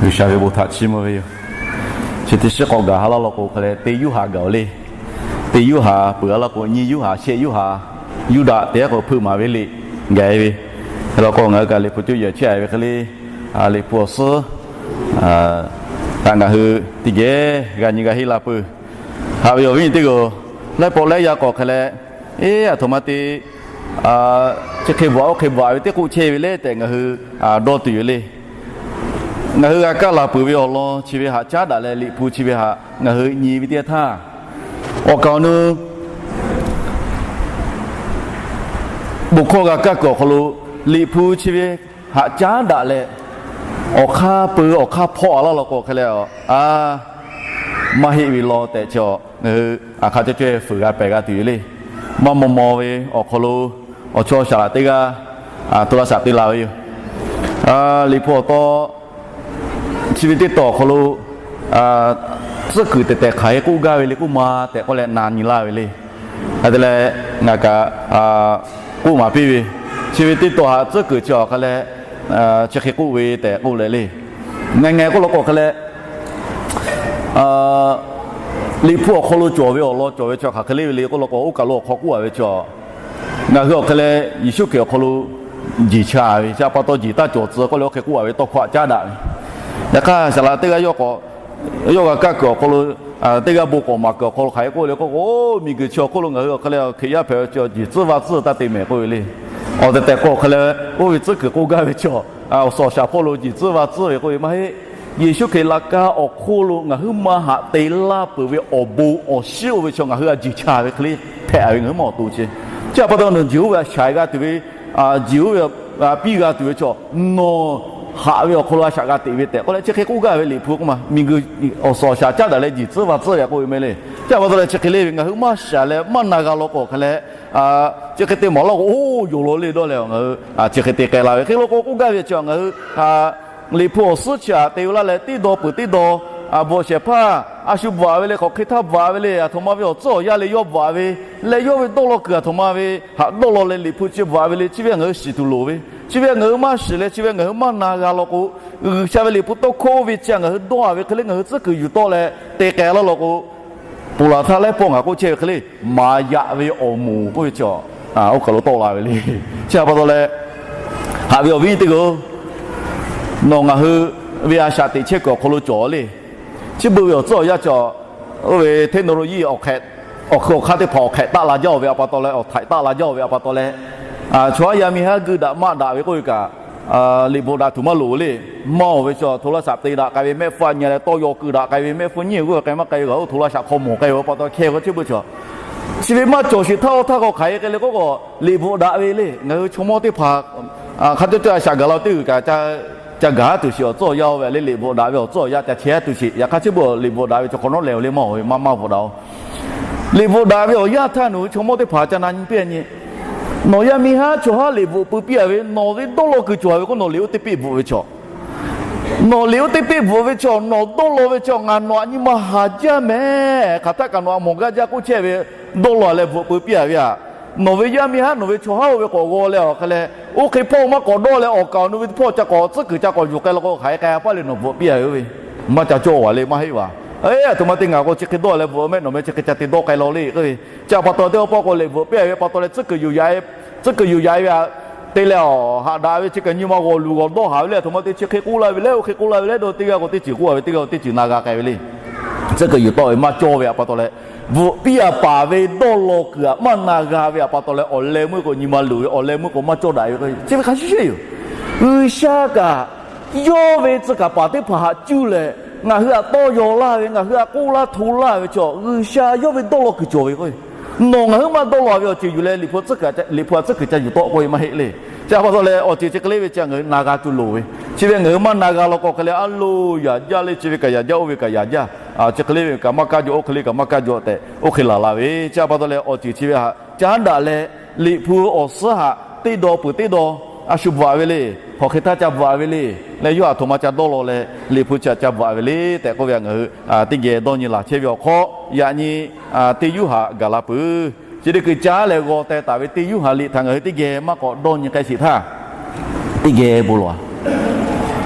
G'uiˬsha ve bon htaꞈ chiˇ mvuh ve yoˬ. Chi teˇ shiˉ k'awꞈ gaˬ ha laˇ law k'o hk'e leh, teˇ Yoˇhanˬ gaˬ-oˬ le. Teˇ Yoˇhanˬ peuˬ ha laˇ k'o, nyiˇ Yoˇhanˬ, shehˆ Yoˇhanˬ, Yuˇdaꞈ te ha k'o hpeuꞈ maˍ ve liꞈ gaˬ-e ve. Hk'e law k'o, ngaˬ hui kaꞈ Liꞈ hpu coˇ yehˬ chehˇ-a ve hk'e le, Liꞈ hpu awˬ suhˉ htaꞈ ngaˬ hui teˇ geh g'a nyi g'a henˇ la peuˬ. Haꞈ ve awˬ viˉ nyi teˇ g'aˇ-oˬ, laiˉ pawˆ laiˉ yaˇ k'awꞈ hk'e leh, eˇ, aˬ htoꞈ ma te chi hk'e bvuhꞈ-a, oˇ hk'e bvuhꞈ-a ve teˇ k'oˆ chehˇ ve le tehꞈ ngaˬ hui dawˇ tuˬ yoˬ le. Ngaˬ hui g'a kaˇ laˬ peuˬ ve awˬ lawn chi ve haꞈ caˉ daꞈ leh, Liꞈ hpu chi ve haꞈ ngaˬ hui nyi ve teˇ yanˇ htaˇ, awˬ kaˍ awˬ nu bon hkawˇ g'a kaˇ kuiˬ awˬ hk'aw lo, Liꞈ hpu chi ve haꞈ caˉ daꞈ leh, awˬ hk'aˇ peu awˬ hk'aˇ hpawˇ-a laˇ law k'o hk'e leh, a, maˇ heˆ ve law tehꞈ chi, ngaˬ hui aˬ hk'a cawˇ cawˇ-e fuiˍ g'a pehˬ g'a tuˬ yoˬ le. Maˇ maw maw ve awˬ hk'aw lo awˬ chawˇ shaˍ laꞈ teˇ g'aˇ โทรศัพท์ te la ve yoˬ. Liꞈ hpu awˬ taw chi ve teˇ tawn awˬ hk'aw lo tcuhˉ kuiˬ tehˬ tehˬ hk'aˬ hk'e k'oˆ gaˇ ve le k'oˆ ma tehꞈ k'oˆ leh na nyi laˇ ve le. Hk'e te leh ngaˬ kaꞈ k'oˆ maˍ piˇ ve, chi ve teˇ tawn haꞈ tcuhˉ kuiˬ chi awˬ hk'a leh chi hk'e k'oˆ ve tehꞈ k'oˆ leh le. Ngaˬ ngaˬ k'oˆ law k'o hk'e leh, Liꞈ hpu awˬ hk'aw lo cawˬ ve awˬ lawn cawˬ ve chi hk'aˬ hk'e le ve le k'oˆ law k'o, oˇ kaˬ lo awˬ hk'aw k'oˆ-a ve chi, ngaˬ hui awˬ hk'e leh Yeˍsuˆ Hkriꞈ awˬ hk'aw lo jiˬ cha ve chi pa taw jiˬ taˇ cawˬ tcuh k'oˆ leh oˇ hk'e k'oˆ-a ve tawˇ hkawˇ haꞈ caˉ daꞈ ve. Yaꞈ hk'aˇ, saˍ laꞈ teˇ g'aˇ yawˇ k'awꞈ, yawˇ g'a kaˇ kuiˬ awˬ hk'aw lo, teˇ g'aˇ bon k'awꞈ maˍ kuiˬ awˬ hk'aw lo hk'aˬ hk'e k'oˆ le k'oˆ k'o, miˬguiˬ chi awˬ hk'oˆ lo ngaˬ hui awˬ hk'e leh Hkriꞈ yaˇ hpehꞈ ve chi jiˬ tcuhˉ va tcuhˉ taˇ te mehˍ k'oˆ ve le. Awˬ tehˬ tehˬ k'o hk'e leh, oˇ ve tcuhˉ kuiˬ k'oˆ gaˇ ve chi, awˬ suhˍ awˬ shaˍ hpawˇ lo jiˬ tcuhˉ va tcuhˉ ve k'oˆ ve maˇ heˆ. Yeˍsuˆ Hkriꞈ laꞈ ka awˬ hk'oˆ lo ngaˬ huiˉ ma haꞈ te laˇ peuˬ ve awˬ bon awˬ shinˉ oˇ ve chi ngaˬ hui a jiˬ cha ve hk'e le hpehꞈ ve ngaˬ huiˉ ma awˬ to chi. Chi pa taw nawˬ jeˬ oˇ ve a shaꞈ g'a tuˬ ve, jeˬ oˇ ve piˇ g'a tuˬ ve chi, nawˬ haꞈ ve awˬ hk'aw lo a shaꞈ g'a teꞈ ve tehꞈ k'oˆ leh chi hk'e k'oˆ gaˇ ve Liꞈ hpu k'oˆ ma, miˬguiˬ awˬ suhˍ awˬ shaˍ caˉ daꞈ leh jiˬ tcuhˉ va tcuhˉ ve k'oˆ ve meh le. Chi pa taw leh chi hk'e le ve ngaˬ hui maˇ shaˍ leh maˇ na g'a law k'o hk'e leh, chi hk'e te mawˬ laˇ k'o, oˇ yonˍ law le dawˇ leh ngaˬ hui chi hk'e te k'ai la ve hk'e law k'o k'oˆ gaˇ ve chi ngaˬ hui Liꞈ hpu awˬ suhˉ chi htaꞈ te ve laˇ leh teˇ dawˇ peuˬ teˇ dawˇ, bvuhꞈ shehˍ hpaˇ a shu bvuhꞈ-a ve le, hk'aˬ hk'e htaˇ bvuhꞈ-a ve le, aˬ htoꞈ ma ve awˬ tcuhˉ awˬ yanˇ le yawˇ bvuhꞈ-a ve, leh yawˇ ve dawˇ law kuiˬ aˬ htoꞈ ma ve haꞈ dawˇ law leh Liꞈ hpu chi bvuhꞈ-a ve le, chi ve ngaˬ hui shiˍ tuˬ loˍ ve, chi ve ngaˬ hui maˇ shiˍ leh chi ve ngaˬ hui maˇ na g'a law k'o, G'uiˬsha ve Liꞈ hpu tawˇ hkawˇ oˇ ve chi ngaˬ hui dawˇ-a ve hk'e le ngaˬ hui tcuhˉ kuiˬ yuˬ tawˆ leh te k'ai laˇ law k'o, ponˬ laˬ htaˇ laiˉ pawˆ ngaˬ k'oˆ chehˇ ve hk'e le, maˍ yaꞈ ve awˬ moˍ k'oˆ ve chi, oˇ kaˬ lo tawˆ la ve le. Chi pa taw leh, haꞈ ve awˬ viˉ teˇ g'aˇ-oˬ, nawˬ ngaˬ hui ve a shaꞈ teꞈ chehˇ kuiˬ awˬ hk'aw lo cawˬ le. Chi beuꞈ ve awˬ tcuhˉ awˬ yanˇ chi, oˇ ve technology awˬ hk'ehꞈ, awˬ hk'eun awˬ hk'aˇ teˇ hpaˍ awˬ hk'ehꞈ taˆ la jaˇ-oˬ ve a pa taw leh, awˬ htaiꞈ taˆ la jaˇ-oˬ ve a pa taw leh, chaw haˉ yaˇ miˇ haˉ geuˆ daꞈ maˆ daꞈ ve k'oˆ ve kaꞈ, liꞈ bvuhꞈ daꞈ tuˬ maˇ loˍ le. Maˇ-oˬ ve chi โทรศัพท์ te daꞈ k'ai ve mehˆ hpfuhˇ a nyi leh tawˇ yaw keu daꞈ k'ai ve mehˆ hpfuhˇ nyiˇ g'uˇ k'ai maˇ k'ai ve kaꞈ, โทรศัพท์ hk'aw mawˬ k'ai ve pa taw hkeh g'a chi beuꞈ chi, chi ve maˇ cawˬ sheˍ htaˇ oˇ htaˇ k'o hk'aˬ hk'e k'ai le k'oˆ k'o, liꞈ bvuhꞈ daꞈ ve le. Ngaˬ hui chaw mawˇ teˇ hpaˍ hk'a cawˇ cawˇ a shaꞈ gaˬ la teˇ g'uiˬ kaꞈ ca gaˬ haˉ tuˬ sheˍ awˬ tcuhˉ awˬ yanˇ-oˬ ve le, liꞈ bvuhꞈ daꞈ ve awˬ tcuhˉ awˬ yanˇ ca chehˇ haˉ tuˬ sheˍ. Yaꞈ hk'aˇ chi beuꞈ liꞈ bvuhꞈ daꞈ ve chi hk'awꞈ nawˉ lehˬ-oˬ le maˇ-oˬ ve maˇ maˇ bvuhꞈ daꞈ-oˬ. Liꞈ bvuhꞈ daꞈ ve awˬ yanˇ htaˇ nawˬ hui chaw mawˇ teˇ hpaˍ ca na nyi piˇ-a nyi. Nawˬ yaˇ miˇ haˉ chaw haˉ liꞈ bvuhꞈ pui piˇ-a ve, nawˬ ve dawˇ law kuiˬ cawˬ-a ve k'o nawˬ liꞈ oˇ teˇ peˆ bvuhꞈ ve chaw, nawˬ liꞈ oˇ teˇ peˆ bvuhꞈ ve chaw, nawˬ dawˇ law ve chaw, ngaˬ nawˬ aꞈ nyi ma haˍ jaˇ mehˍ, hk'aˬ htaˆ kaꞈ nawˬ aꞈ mawˬ gaˇ jaˇ k'oˆ chehˇ ve dawˇ law leh bvuhꞈ pui piˇ-a ve aꞈ, nawˬ ve yaˇ miˇ haˉ nawˬ ve chaw haˉ oˇ ve k'awꞈ g'aw leh awˬ hk'e leh, oˇ hk'e hpawˇ maˇ k'awꞈ dawˇ leh awˬ kaˍ awˬ nu ve teˇ hpawˇ ca k'awꞈ tcuhˉ kuiˬ ca k'awꞈ yuˬ k'ai law k'o hk'aˬ hk'e k'ai-a paˇ le nawˬ bvuhꞈ piˇ-a ve oˇ ve, maˇ ca cawˇ-a le maˇ heˆ vaˬ. Aˬ htoꞈ ma te ngaˬ k'o chi hk'e dawˇ leh bvuhꞈ mehˆ nawˬ meh chi hk'e ca te dawˇ k'ai law le k'oˆ ve, chi pa taw teˇ pawˆ k'o liꞈ bvuhꞈ piˇ-a ve pa taw leh tcuhˉ kuiˬ yuˬ yaꞈ ve, tcuhˉ kuiˬ yuˬ yaꞈ ve aꞈ te leh, aˬ, haꞈ daꞈ ve chi kaꞈ nyi ma g'awˬ luˬ g'awˬ dawˇ haˍ ve le, aˬ htoꞈ ma te chi hk'e k'oˆ laˇ ve le, oˇ hk'e k'oˆ laˇ ve le, dawˇ teˇ g'aˇ k'o teˇ ceuˬ k'oˆ-a ve, teˇ g'aˇ k'o teˇ ceuˬ na g'a k'ai ve le. Tcuhˉ kuiˬ yuˬ tawˆ ve maˇ cawˇ ve aꞈ pa taw leh, bvuhꞈ piˇ-a paˍ ve dawˇ law kuiˬ aꞈ maˇ na g'a ve aꞈ pa taw leh awˬ leh meuˇ k'o nyi ma luˬ ve, awˬ leh meuˇ k'o maˇ cawˇ daꞈ ve k'o chi ve hk'a shuˍ shuˍ yoˬ. G'uiˬsha kaꞈ yawˇ ve tcuh kaˍ paˍ teˇ hpaˍ haꞈ cuˇ leh ngaˬ hui aꞈ tawˇ yaw laˇ ve, ngaˬ hui aꞈ k'oˆ laˇ hto laˇ ve chaw, G'uiˬsha yawˇ ve dawˇ law kuiˬ cawˬ ve k'o, nawˬ ngaˬ hui maˇ dawˇ law ve awˬ ceuˬ yuˬ leh Liꞈ hpu a tcuhˉ kuiˬ ca yuˬ tawˆ k'oˆ ve maˇ heˆ le. Chi pa taw leh awˬ ceuˬ chi hk'e le ve chi ngaˬ hui na g'a tuˬ loˍ ve, chi ve ngaˬ hui maˇ na g'a law k'o hk'e leh a loˬ yaꞈ jaˇ le, chi ve kaꞈ yaꞈ jaˇ, oˇ ve kaꞈ yaꞈ jaˇ, chi hk'e le ve kaꞈ maˇ kaˇ jaw, oˇ hk'e le kaꞈ maˇ kaˇ jaw tehꞈ oˇ hk'e laˬ la ve. Chi pa taw leh awˬ ceuˬ chi ve haꞈ caˉ daꞈ leh Liꞈ hpu awˬ suhˉ haꞈ teˇ dawˇ peuˬ teˇ dawˇ a shu bvuhꞈ-a ve le, hk'aˬ hk'e htaˇ ca bvuhꞈ-a ve le, leh yawˇ aˬ htoꞈ ma ca dawˇ law leh Liꞈ hpu chi htaꞈ ca bvuhꞈ-a ve le tehꞈ k'oˆ ve htaꞈ ngaˬ hui teˇ geh dawˇ nyi laˬ chehˇ ve awˬ hk'aw, yaꞈ nyi teˇ Yoˇhanˬ gaˬ la peuˬ. Chi teˇ hkui caˉ leh g'aw teh taˍ ve teˇ Yoˇhanˬ liꞈ htaꞈ ngaˬ hui teˇ geh maˇ k'awꞈ dawˇ nyi k'ai sheˍ htaˇ, teˇ geh bon lawˬ-a.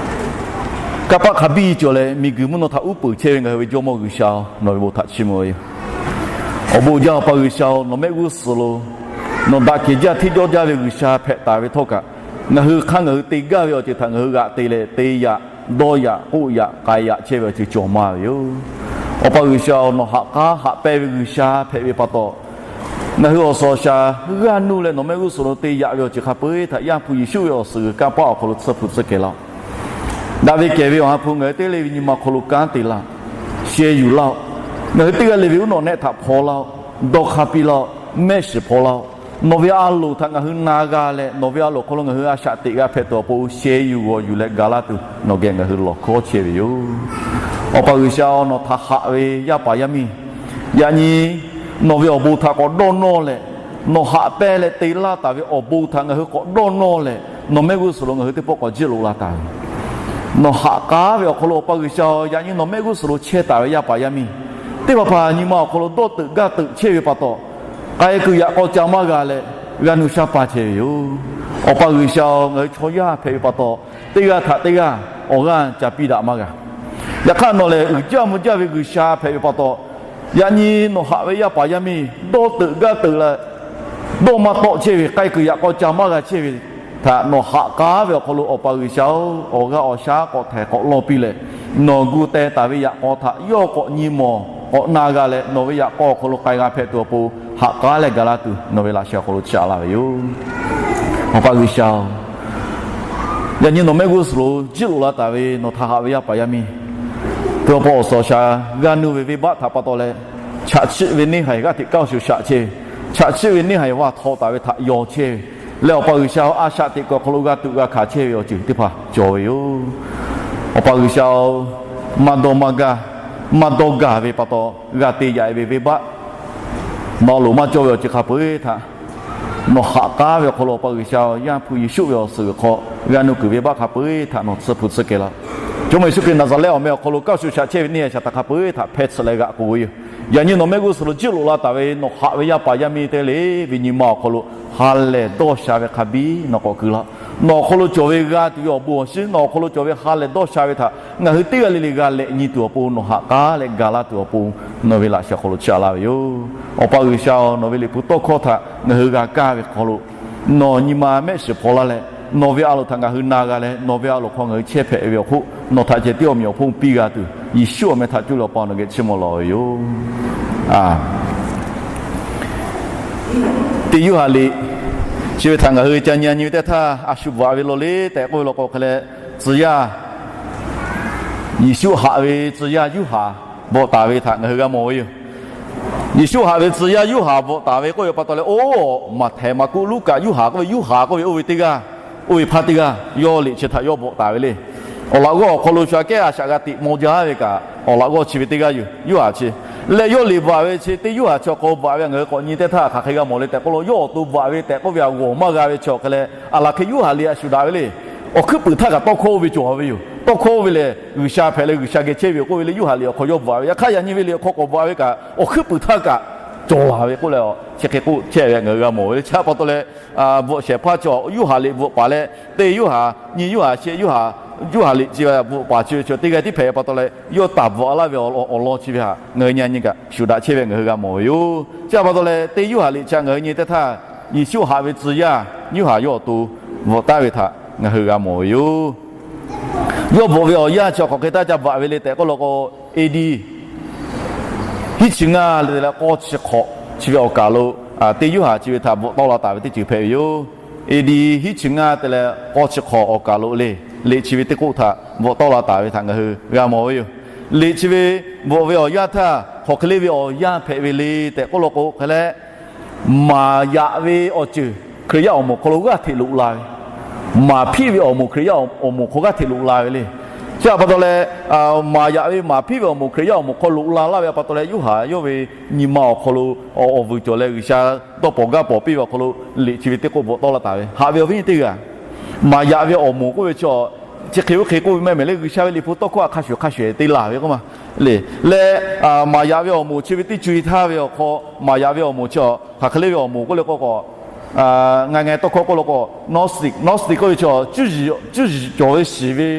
Kanˇ paˆ hk'a biˇ cawˬ leh, miˬguiˬ mvuhˇ naw htaꞈ uˉ peunˍ chehˇ ve ngaˬ hui ve Jawˇmawˇ G'uiˬsha-oˬ, nawˬ ve bon htaꞈ chiˇ mvuh ve yoˬ. Awˬ bon jaˇ Awˬ pa G'uiˬsha-oˬ, nawˬ mehˆ g'uˇ suhˍ lo nawˬ daꞈ kehˬ jaˇ hteˇ jawˇ jaˇ ve G'uiˬsha hpehꞈ taˍ ve htawˇ kaꞈ, ngaˬ hui hk'aˇ ngaˬ hui te gaˇ ve awˬ ceuˬ htaꞈ ngaˬ hui g'aꞈ te leh, te yaꞈ, dawˇ yaꞈ, k'oˆ yaꞈ, k'ai yaꞈ chehˇ ve awˬ ceuˬ cawˬ maˇ ve yoˬ. Awˬ pa G'uiˬsha-oˬ, nawˬ ha k'aˉ haꞈ pehnˇ ve G'uiˬsha hpehꞈ ve pa taw, ngaˬ hui awˬ suhˍ awˬ shaˍ g'aˇ nuˇ leh nawˬ mehˆ g'uˇ suhˍ lo te yaꞈ ve awˬ ceuˬ hk'a peu-eˬ htaꞈ Yaˇ hpu Yeˍsuˆ ve awˬ suhˍ g'uiˬ kanˇ paˆ awˬ hk'aw lo tsuhˇ hpu tsuhˇ kehˬ laˇ-oˆ. Daꞈ ve kehˬ ve Awˬ ha hpu ngaˬ hui teˇ g'aˇ le ve nyi ma awˬ hk'aw lo kanˉ te laˇ, sheh yuˬ laˇ-oˆ. Ngaˬ hui teˇ g'aˇ le ve uˉ nawꞈ nehˆ htaꞈ hpaw laˇ-oˆ. Dawˇ hk'a piˇ laˇ-oˆ. Mehˆ shiˍ hpaw laˇ-oˆ. Nawˬ ve a loˍ htaꞈ ngaˬ hui na g'a leh, nawˬ ve a loˍ hk'aw lo ngaˬ hui a shaꞈ teꞈ g'a hpehꞈ tuˬ awˬ pon sheh yuˬ g'awˬ yuˬ leh gaˬ laˇ tuˬ nawˬ geh ngaˬ hui lawˬ hkawˇ chehˇ ve yoˬ. Awˬ pa G'uiˬsha-oˬ, nawˬ htaꞈ haꞈ ve yaˇ paˍ yaˇ miˇ yaꞈ nyi nawˬ ve awˬ bon htaꞈ k'awꞈ dawˇ nawˇ leh, nawˬ haꞈ pehnˇ leh te laˇ taˍ ve awˬ bon htaꞈ ngaˬ hui k'awꞈ dawˇ nawˇ leh, nawˬ mehˆ g'uˇ suhˍ lo ngaˬ hui teˇ pawˆ k'awꞈ jiˇ loꞈ la taˍ ve, nawˬ haꞈ k'aˉ ve awˬ hk'aw lo Awˬ pa G'uiˬsha-oˬ, yaꞈ nyi nawˬ mehˆ g'uˇ suhˍ lo chehˇ taˍ ve yaˇ paˍ yaˇ miˇ teˇ hpaˍ hpaˍ nyi ma awˬ hk'aw lo dawˇ teuꞈ gaˇ teuꞈ chehˇ ve pa taw, k'ai kuiˬ yaꞈ k'aw ca maˇ g'a leh, g'a nu shaˉ pa chehˇ ve yoˬ. Awˬ pa G'uiˬsha-oˬ, ngaˬ hui chaw yaˇ hpehꞈ ve pa taw, teˇ g'aˇ htaꞈ teˇ g'aˇ awˬ g'aˇ ca piˇ daꞈ maˇ g'a. Yaꞈ hk'aˇ nawˬ lehˬ uiˍ jaˇ mvuh jaˇ ve G'uiˬsha hpehꞈ ve pa taw, yaꞈ nyi nawˬ haꞈ ve yaˇ paˍ yaˇ miˇ dawˇ teuꞈ gaˇ teuꞈ leh, dawˇ maˇ tawˆ chehˇ ve, k'ai kuiˬ yaꞈ k'aw ca maˇ g'a chehˇ ve htaꞈ nawˬ haꞈ k'aˉ ve awˬ hk'aw lo Awˬ pa G'uiˬsha-oˬ, awˬ g'aˇ awˬ shaˉ k'awꞈ htaiˍ k'awꞈ lawˇ piˇ leh, nawˬ gu teh taˍ ve yaꞈ k'aw htaꞈ yawˇ k'awꞈ nyi mawˬ k'awꞈ na g'a leh, nawˬ ve yaꞈ k'aw awˬ hk'aw lo k'ai g'a hpehꞈ tuˬ awˬ pon haꞈ k'aˉ leh gaˬ laˇ tuˬ nawˬ ve laꞈ sheh awˬ hk'aw lo chaꞈ laˇ ve yoˬ. Awˬ pa G'uiˬsha-oˬ, yaꞈ nyi nawˬ mehˆ g'uˇ suhˍ lo jiˇ loꞈ la taˍ ve nawˬ htaꞈ haꞈ ve yaˇ paˍ yaˇ miˇ teˇ pawˆ awˬ suhˍ awˬ shaˍ g'aˇ nuˇ ve venˇbaˆ htaꞈ pa taw leh, chaꞈ chiˆ ve neˇ haiˬ g'aˇ hteꞈ kaˇ shuˍ shaꞈ chehˇ ve, chaꞈ chiˆ ve neˇ haiˬ vaˇ htaw taˍ ve htaꞈ yaw chehˇ ve leh, Awˬ pa G'uiˬsha-oˬ, a shaꞈ teꞈ kuiˬ awˬ hk'aw lo g'a tuꞈ g'a hkanˍ chehˇ ve awˬ ceuˬ teˇ hpaˍ cawˬ ve yoˬ. Awˬ pa G'uiˬsha-oˬ, maˇ dawˇ maˇ gaˇ, maˇ dawˇ gaˬ ve pa taw g'a te yaꞈ ve venˇbaˆ, nawˬ loˍ maˇ cawˇ ve awˬ ceuˬ hk'a peu-eˬ htaꞈ nawˬ haꞈ k'aˉ ve awˬ hk'aw lo Awˬ pa G'uiˬsha-oˬ, Yaˇ hpu Yeˍsuˆ ve awˬ suhˍ g'uiˬ hk'aw g'a nu kuiˬ venˇbaˆ hk'a peu-eˬ htaꞈ nawˬ tsuhˇ hpu tsuhˇ kehˬ laˇ. Jawˇmawˇ Yeˍsuˆ Hkriꞈ Naˍzaˍrehˆ awˬ meh awˬ hk'aw lo kaˇ shuˍ shaꞈ chehˇ ve neˇ haiˬ shaˍ htaꞈ hk'a peu-eˬ htaꞈ hpeh tsuhꞈ leh g'aꞈ k'oˍ ve yoˬ. Yaꞈ nyi nawˬ mehˆ g'uˇ suhˍ lo jiˇ loꞈ la taˍ ve nawˬ haꞈ ve yaˇ paˍ yaˇ miˇ teˇ g'aˇ le ve nyi ma awˬ hk'aw lo ha lehˬ dawˇ sha ve hk'a biˇ nawˬ k'awꞈ keu laˇ. Nawˬ awˬ hk'aw lo cawˬ ve g'a tuˬ ve awˬ bon awˬ shiˉ, nawˬ awˬ hk'aw lo cawˬ ve ha lehˬ dawˇ sha ve htaꞈ ngaˬ hui teˇ g'aˇ le le g'a lehꞈ nyi tuˬ awˬ pon nawˬ haꞈ k'aˉ leh gaˬ laˇ tuˬ awˬ pon nawˬ ve laꞈ sheh awˬ hk'aw lo chaꞈ laˇ ve yoˬ. Awˬ pa G'uiˬsha-oˬ, nawˬ ve liꞈ hpu tawˇ hkawˇ htaꞈ ngaˬ hui g'a kaˇ ve hk'aw lo nawˬ nyi ma mehˆ shiˍ hpaw laˇ leh, nawˬ ve a loˍ htaꞈ ngaˬ hui na g'a leh, nawˬ ve a loˍ hk'aw ngaˬ hui chehˇ hpehꞈ ve awˬ hk'oˆ nawˬ htaꞈ ceh tiˉ awˬ meꞈ awˬ hponˇ piˇ g'a tuˬ, Yeˍsuˆ awˬ meh htaꞈ cuˇ leh Awˬ pa nawˬ geh chiˇ mvuh lawˬ ve yoˬ. Teˇ Yoˇhanˬ liꞈ chi ve htaꞈ ngaˬ hui ca nyi nyi ve teˇ htaˇ, a shu bvuhꞈ ve law le tehꞈ k'oˆ ve law k'o hk'e leh, tcuh yaˇ Yeˍsuˆ haꞈ ve tcuh yaˇ Yoˇhanˬ bvuhꞈ taˍ ve htaꞈ ngaˬ hui g'a mawˬ ve yoˬ. Yeˍsuˆ haꞈ ve tcuh yaˇ Yoˇhanˬ bvuhꞈ taˍ ve k'oˆ ve pa taw leh, oˇ, Maꞈhtehˍ, Maˍkuˆ, Luˉkaꞈ, Yoˇhanˬ k'oˆ ve, Yoˇhanˬ k'oˆ ve oˇ ve teˇ g'aˇ, oˇ ve hpaˇ teˇ g'aˇ yawˇ liꞈ chi htaꞈ yawˇ bvuhꞈ taˍ ve le. Awˬ laꞈ g'awˇ awˬ hk'aw lo shu aꞈ kehˉ a shaꞈ g'a teꞈ maw jaˇ ve kaꞈ, awˬ laꞈ g'awˇ chi ve teˇ g'aˇ yoˬ, Yoˇhanˬ chi. Leh yawˇ liꞈ bvuhꞈ ve chi teˇ Yoˇhanˬ chi awˬ hk'aw bvuhꞈ ve ngaˬ hui k'awꞈ nyi teˇ htaˇ hk'aˬ hk'e g'a mawˬ le tehꞈ k'oˆ lo, yawˇ awˬ to bvuhꞈ ve tehꞈ k'oˆ ve htaꞈ g'awˬ maˇ g'a ve chi awˬ hk'e leh, aˬ laˬ hk'e Yoˇhanˬ liꞈ a shu daꞈ ve le. Awˬ hkuiˉ puiˍ htaˇ kaꞈ tawˇ hkawˇ oˇ ve cawˬ ve yoˬ. Tawˇ hkawˇ oˇ ve lehˬ G'uiˬsha hpehꞈ leh G'uiˬsha geh chehˇ ve yoˬ k'oˆ ve le, Yoˇhanˬ liꞈ awˬ hk'aw yawˇ bvuhꞈ ve. Yaꞈ hk'aˇ yaꞈ nyi ve liꞈ awˬ hk'aw k'awꞈ bvuhꞈ ve kaꞈ, awˬ hkuiˉ puiˍ htaˇ kaꞈ cawˬ laˬ ve k'oˆ leh, chi hk'e k'oˆ chehˇ ve ngaˬ hui g'a mawˬ ve le. Chi pa taw leh, bvuhꞈ shehˍ hpaˇ chi Yoˇhanˬ liꞈ bvuhꞈ paˍ leh, teˇ Yoˇhanˬ, nyi Yoˇhanˬ, shehˆ Yoˇhanˬ, Yoˇhanˬ liꞈ chi bvuhꞈ paˍ chi ve chaw teˇ g'aˇ tiˉ hpehꞈ pa taw leh, yawˇ taˍ bvuhꞈ laˇ ve awˬ lawn chi ve htaꞈ ngaˬ hui nyi nyi kaꞈ shu daꞈ chehˇ ve ngaˬ hui g'a mawˬ ve yoˬ. Chi pa taw leh teˇ Yoˇhanˬ liꞈ chi ngaˬ hui nyi teˇ htaˇ, Yeˍsuˆ haꞈ ve tcuh yaˇ Yoˇhanˬ yawˇ awˬ to bvuhꞈ taˍ ve htaꞈ ngaˬ hui g'a mawˬ ve yoˬ. Yawˇ bvuhꞈ ve awˬ yanˇ chi hk'aˬ hk'e taˇ ca bvuhꞈ ve le tehꞈ k'oˆ lo k'o, A.D. hiˉ chi ngaˇ leh k'awˇ chi hk'awꞈ chi ve awˬ kaˬ lo, teˇ Yoˇhanˬ chi ve htaꞈ bvuhꞈ tawˆ la taˍ ve teˇ ceuˬ hpehꞈ ve yoˬ. A.D. hiˉ chi ngaˇ te leh k'awˇ chi hk'awꞈ awˬ kaˬ lo le, liꞈ chi ve teˇ k'oˆ htaꞈ bvuhꞈ tawˆ la taˍ ve htaꞈ ngaˬ hui g'a mawˬ ve yoˬ. Liꞈ chi ve bvuhꞈ ve awˬ yanˇ htaˇ hk'aˬ hk'e le ve awˬ yanˇ hpehꞈ ve le tehꞈ k'oˆ lo k'o hk'e leh, maˍ yaꞈ ve awˬ ceuˬ Hkriꞈ yaˇ awˬ moˍ hk'aw lo g'aˇ hteꞈ loꞈ la ve, maˍ hpiˇ ve awˬ moˍ Hkriꞈ yaˇ awˬ moˍ hk'aw g'aˇ hteꞈ loꞈ la ve le. Chi pa taw leh, maˍ yaꞈ ve maˍ hpiˇ ve awˬ moˍ Hkriꞈ yaˇ awˬ moˍ hk'aw loꞈ la laˇ ve pa taw leh, Yoˇhanˬ yawˇ ve nyi ma awˬ hk'aw lo awˬ vuiˬ cawˬ leh G'uiˬsha dawˇ pawnˍ gaˇ pawnˍ piˇ ve awˬ hk'aw lo liꞈ chi ve teˇ k'oˆ bvuhꞈ tawˆ la taˍ ve. Haꞈ ve awˬ viˉ nyi teˇ g'aˇ, maˍ yaꞈ ve awˬ moˍ k'oˆ ve chi, chi hk'e oˇ hk'e k'oˆ ve maˇ mehˍ le, G'uiˬsha ve liꞈ hpu tawˇ hkawˇ htaꞈ hk'a shuˍ hk'a shuˍ te laˬ ve k'oˆ ma le. Leh maˍ yaꞈ ve awˬ moˍ chi ve teˇ co e htaˇ ve awˬ hk'aw, maˍ yaꞈ ve awˬ moˍ chi hk'aˬ hk'e le ve awˬ moˍ k'oˆ le k'o k'o, ngaˬ ngaˬ tawˇ hkawˇ k'oˆ lo k'o, Gnostic, Gnostic k'oˆ ve chi cuˇ yiˍ cawˬ ve shiˍ ve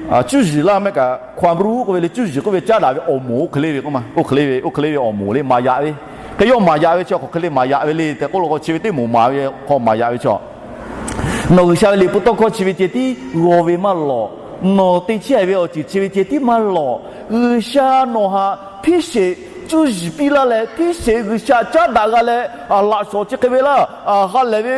Cuˇ yiˍ laˇ mehˆ kaꞈ ความรู้ k'oˆ ve le, cuˇ yiˍ k'oˆ ve caˉ daꞈ ve awˬ moˍ oˇ hk'e le ve k'oˆ ma, oˇ hk'e le ve, oˇ hk'e le ve awˬ moˍ le maˍ yaꞈ ve. Hk'e yawˇ maˍ yaꞈ ve chi awˬ hk'aw hk'e le maˍ yaꞈ ve le tehꞈ k'oˆ law k'o, chi ve teˇ moˍ maˍ ve hk'aw maˍ yaꞈ ve chi, nawˬ G'uiˬsha ve liꞈ hpu tawˇ hkawˇ chi ve ceh tiˉ g'aw ve maˇ lawˬ. Nawˬ te chehˇ ve awˬ ceuˬ chi ve ceh tiˉ maˇ lawˬ. G'uiˬsha nawˬ htaꞈ hpiˇ sheˍ cuˇ yiˍ piˇ laˇ leh, hpiˇ sheˍ G'uiˬsha caˉ daꞈ g'a leh, laꞈ shawˍ chi hk'e ve laˇ, ha lehˬ ve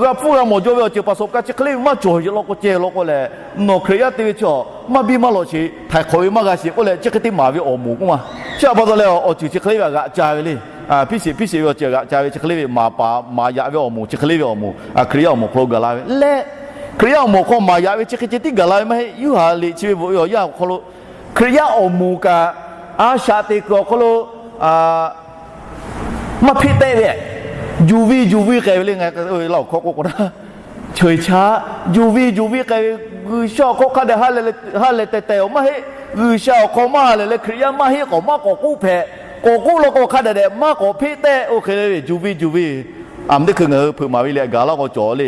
g'a hpfuhˇ g'a mawˬ jaw ve awˬ ceuˬ paˍ sawꞈ ka chi hk'e le ve maˇ cawˬ law k'o ceh law k'o lehˬ, nawˬ Hkriꞈ yaˇ te ve chi maˇ biˇ maˇ lawꞈ sheˍ, htaiˍ hk'awꞈ ve maˇ g'a sheˍ k'oˆ leh chi hk'e te maˍ ve awˬ moˍ k'oˆ ma. Chi htaꞈ pa taw leh awˬ ceuˬ chi hk'e le ve htaꞈ g'aꞈ ca ve le. Hpiˇ sheˍ hpiˇ sheˍ ve awˬ ceuˬ htaꞈ g'aꞈ ca ve chi hk'e le ve maˍ paˍ maˍ yaꞈ ve awˬ moˍ chi hk'e le ve awˬ moˍ, Hkriꞈ yaˇ awˬ moˍ awˬ hk'aw lo gaˬ la ve leh, Hkriꞈ yaˇ awˬ moˍ awˬ hk'aw maˍ yaꞈ ve chi hk'e ceh tiˉ gaˬ la ve maˇ heˆ. Yoˇhanˬ liꞈ chi ve bvuhꞈ ve awˬ yanˇ awˬ hk'aw lo Hkriꞈ yaˇ awˬ moˍ kaꞈ a shaꞈ teꞈ kuiˬ awˬ hk'aw lo maˇ hpeˆ tehˆ ve, juˬ viˇ juˬ viˇ k'ai ve le. Ngaˬ hui Laˇ huˍ hkawˇ k'oˆ k'o na, chaweh chaꞈ juˬ viˇ juˬ viˇ k'ai ve, G'uiˬsha awˬ hk'aw hk'a dehꞈ ha lehˬ tehˬ tehˬ awˬ maˇ heˆ. G'uiˬsha awˬ hk'aw maˇ lehˬ leh Hkriꞈ yaˇ maˇ heˆ k'awꞈ maˇ k'awꞈ k'oˆ hpehꞈ, k'awꞈ k'oˆ law k'o hk'a dehꞈ dehꞈ maˇ k'awꞈ hpeˆ tehˆ oˇ hk'e le ve juˬ viˇ juˬ viˇ. Aˬ, teˇ hkui ngaˬ hui hpeuꞈ maˍ ve liꞈ gaˬ laˇ k'o cawˬ le.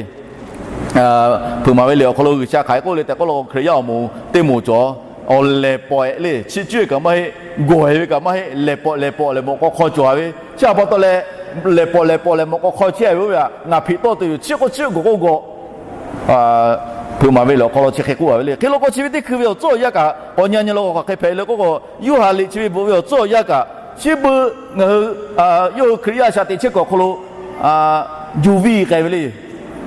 Hpeuꞈ maˍ ve liꞈ awˬ hk'aw lo G'uiˬsha hk'aˬ hk'e k'oˆ le tehꞈ k'oˆ law k'o, Hkriꞈ yaˇ awˬ moˍ teˇ moˍ cawˬ, awˬ lehˬ pawehꞈ le, chiˇ cuˇ ve kaꞈ maˇ heˆ, gawˬ e ve kaꞈ maˇ heˆ, lehˬ pawꞈ lehˬ pawꞈ lehˬ mawꞈ k'aw hk'aw cawˬ a ve. Chi htaꞈ pa taw leh, lehˬ pawꞈ lehˬ pawꞈ lehˬ mawꞈ k'aw hk'aw chehˇ ve oˇ ve htaꞈ ngaˬ hpeꞈ tawˆ tuˬ yoˬ, chiˇ k'oˆ chiˇ gawˬ k'oˆ gawˬ. Hpeuꞈ maˍ ve liꞈ awˬ hk'aw lo chi hk'e k'oˆ a ve le. Hk'e law k'o chi ve teˇ hkui ve awˬ tcuhˉ awˬ yanˇ kaꞈ k'awꞈ nyi nyi law k'o hk'aˬ hk'e hpehꞈ le k'oˆ k'o, Yoˇhanˬ liꞈ chi ve bvuhꞈ ve awˬ tcuhˉ awˬ yanˇ kaꞈ chi beuꞈ ngaˬ hui yawˇ hui Hkriꞈ yaˇ a shaꞈ teꞈ chehˇ kuiˬ awˬ hk'aw lo juˬ viˇ k'ai ve le.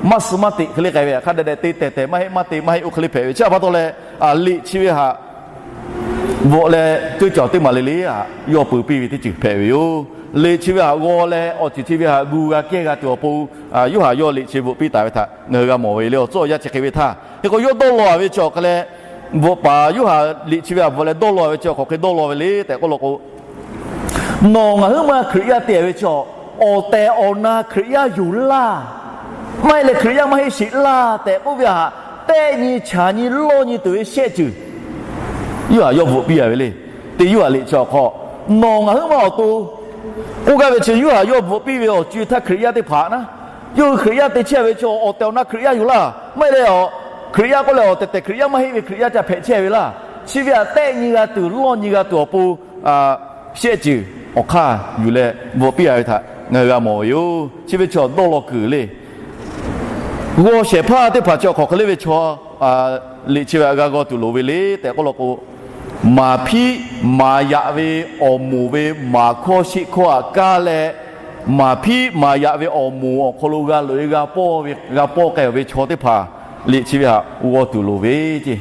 Maˇ suh maˇ teꞈ hk'e le k'ai ve, hk'a dehꞈ dehꞈ te tehˬ tehˬ maˇ heˆ, maˇ te maˇ heˆ oˇ hk'e le hpehꞈ ve. Chi htaꞈ pa taw leh, liꞈ chi ve htaꞈ bvuhꞈ leh ceuˇ caˬ teˇ maˬ le le htaꞈ yawˇ peu piˇ ve teˇ ceuˬ hpehꞈ ve yoˬ. Liꞈ chi ve htaꞈ g'aw leh awˬ ceuˬ chi ve htaꞈ gu g'a kehˇ g'a tuˬ awˬ pon, Yoˇhanˬ yawˇ liꞈ chi bvuhꞈ piˇ taˍ ve htaꞈ ngaˬ hui g'a mawˬ ve le. Awˬ tcuhˉ awˬ yanˇ chi hk'e ve htaˇ hk'e k'o yawˇ dawˇ law a ve chi awˬ hk'e leh, bvuhꞈ paˍ Yoˇhanˬ liꞈ chi ve htaꞈ bvuhꞈ leh dawˇ law a ve chi awˬ hk'aˬ hk'e dawˇ law ve le tehꞈ k'oˆ law k'o, nawˬ ngaˬ huiˉ ma Hkriꞈ yaˇ te ve chi awˬ tehˬ awˬ na Hkriꞈ yaˇ yoˬ laˇ, maˇ heˆ leh Hkriꞈ yaˇ maˇ heˆ sheˍ laˇ tehꞈ k'oˆ ve htaꞈ tehˆ nyi chaˍ nyi lawˇ nyi tuˬ ve shehˆ ceuˬ Yoˇhanˬ yawˇ bvuhꞈ piˇ a ve le. Teˇ Yoˇhanˬ liꞈ chi awˬ hk'aw, nawˬ ngaˬ huiˉ ma awˬ to k'oˆ gaˇ ve chi Yoˇhanˬ yawˇ bvuhꞈ piˇ ve awˬ co e htaˇ Hkriꞈ yaˇ teˇ hpaˍ na, yawˇ hui Hkriꞈ yaˇ te chehˇ ve chi awˬ tehˬ awˬ na Hkriꞈ yaˇ yoˬ laˇ, maˇ heˆ leh awˬ Hkriꞈ yaˇ k'oˆ leh awˬ tehˬ tehˬ Hkriꞈ yaˇ maˇ heˆ ve Hkriꞈ yaˇ ca hpehꞈ chehˇ ve laˇ. Chi ve htaꞈ tehˆ nyi g'a tuˬ lawˇ nyi g'a tuˬ awˬ pon shehˆ ceuˬ awˬ hk'aˇ yuˬ leh bvuhꞈ piˇ a ve htaꞈ ngaˬ hui g'a mawˬ ve yoˬ. Chi ve chi awˬ dawˇ law kuiˬ le. G'aw shehˍ hpaˇ teˇ hpaˍ chi awˬ hk'aˬ hk'e le ve chaw liꞈ chi ve htaꞈ g'a g'aw tuˬ loˍ ve le tehꞈ k'oˆ law k'o, maˍ hpiˆ maˍ yaꞈ ve awˬ moˍ ve maˍ hkawˇ sheˆ hkawˇ htaꞈ kaˇ leh, maˍ hpiˆ maˍ yaꞈ ve awˬ moˍ awˬ hk'aw lo g'a loꞈ e g'a pawˇ k'ai ve chaw teˇ hpaˍ liꞈ chi ve htaꞈ g'aw tuˬ loˍ ve ceˇ.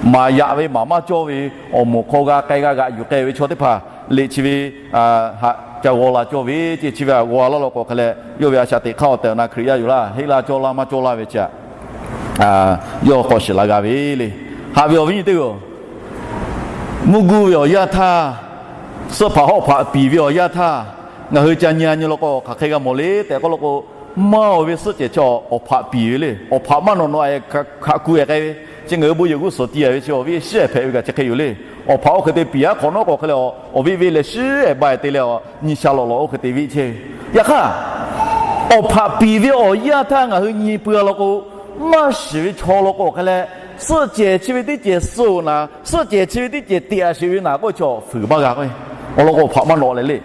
Maˍ yaꞈ ve maˍ maˇ cawˇ ve awˬ moˍ hk'aw g'a k'ai g'a g'aꞈ yuˬ k'ai ve chaw teˇ hpaˍ liꞈ chi ve htaꞈ ca g'aw la cawˇ ve ceˇ. Chi ve htaꞈ g'aw laˇ law k'o hk'e leh, yawˇ ve a shaꞈ teꞈ hk'aˇ awˬ tehˬ awˬ na Hkriꞈ yaˇ yoˬ laˇ, heˆ laˇ cawˇ laˇ maˇ cawˇ laˇ ve chi htaꞈ yawˇ k'awꞈ shiˍ la g'a ve le. Haꞈ ve awˬ viˉ nyi teˇ g'aˇ, mvuhˇ guˇ ve awˬ yanˇ htaˇ, suhˆ hpaꞈ hawˆ hpaꞈ piˍ ve awˬ yanˇ htaˇ, ngaˬ hui ca nyi a nyi law k'o hk'aˬ hk'e g'a mawˬ le tehꞈ k'oˆ law k'o, maˇ oˬ ve suhˆ cehˬ chi awˬ hpaꞈ piˍ ve le. Awˬ hpaꞈ maˇ nawꞈ nawꞈ e hkaꞈ ku e k'ai ve, chi ngaˬ hui bon yehˬ g'uˇ suhˍ ti a ve chi awˬ viˉ shiˉ ehˍ hpehꞈ ve kaꞈ chi hk'e yoˬ le. Awˬ hpaꞈ oˇ hk'e te piˍ aˉ hk'awꞈ nawˉ k'o hk'e leh, awˬ viˉ viˉ leh shiˉ ehˍ ba ehˍ te leh, nyi sha lawꞈ lawꞈ oˇ hk'e te viˆ chehˇ ve. Yaꞈ hk'aˇ, awˬ hpaꞈ piˍ ve awˬ yanˇ htaˇ ngaˬ hui nyi peuˬ a law k'o, maˇ shiˍ ve chaw law k'o hk'e leh, suhˆ cehˬ chi ve teˇ cehˬ suh oˬ naˍ, suhˆ cehˬ chi ve teˇ cehˬ teꞈ a sheˍ ve naˍ k'oˆ ve chi fuiˍ maˇ g'a k'o, awˬ lawn k'o awˬ hpaꞈ maˇ nawꞈ leh le.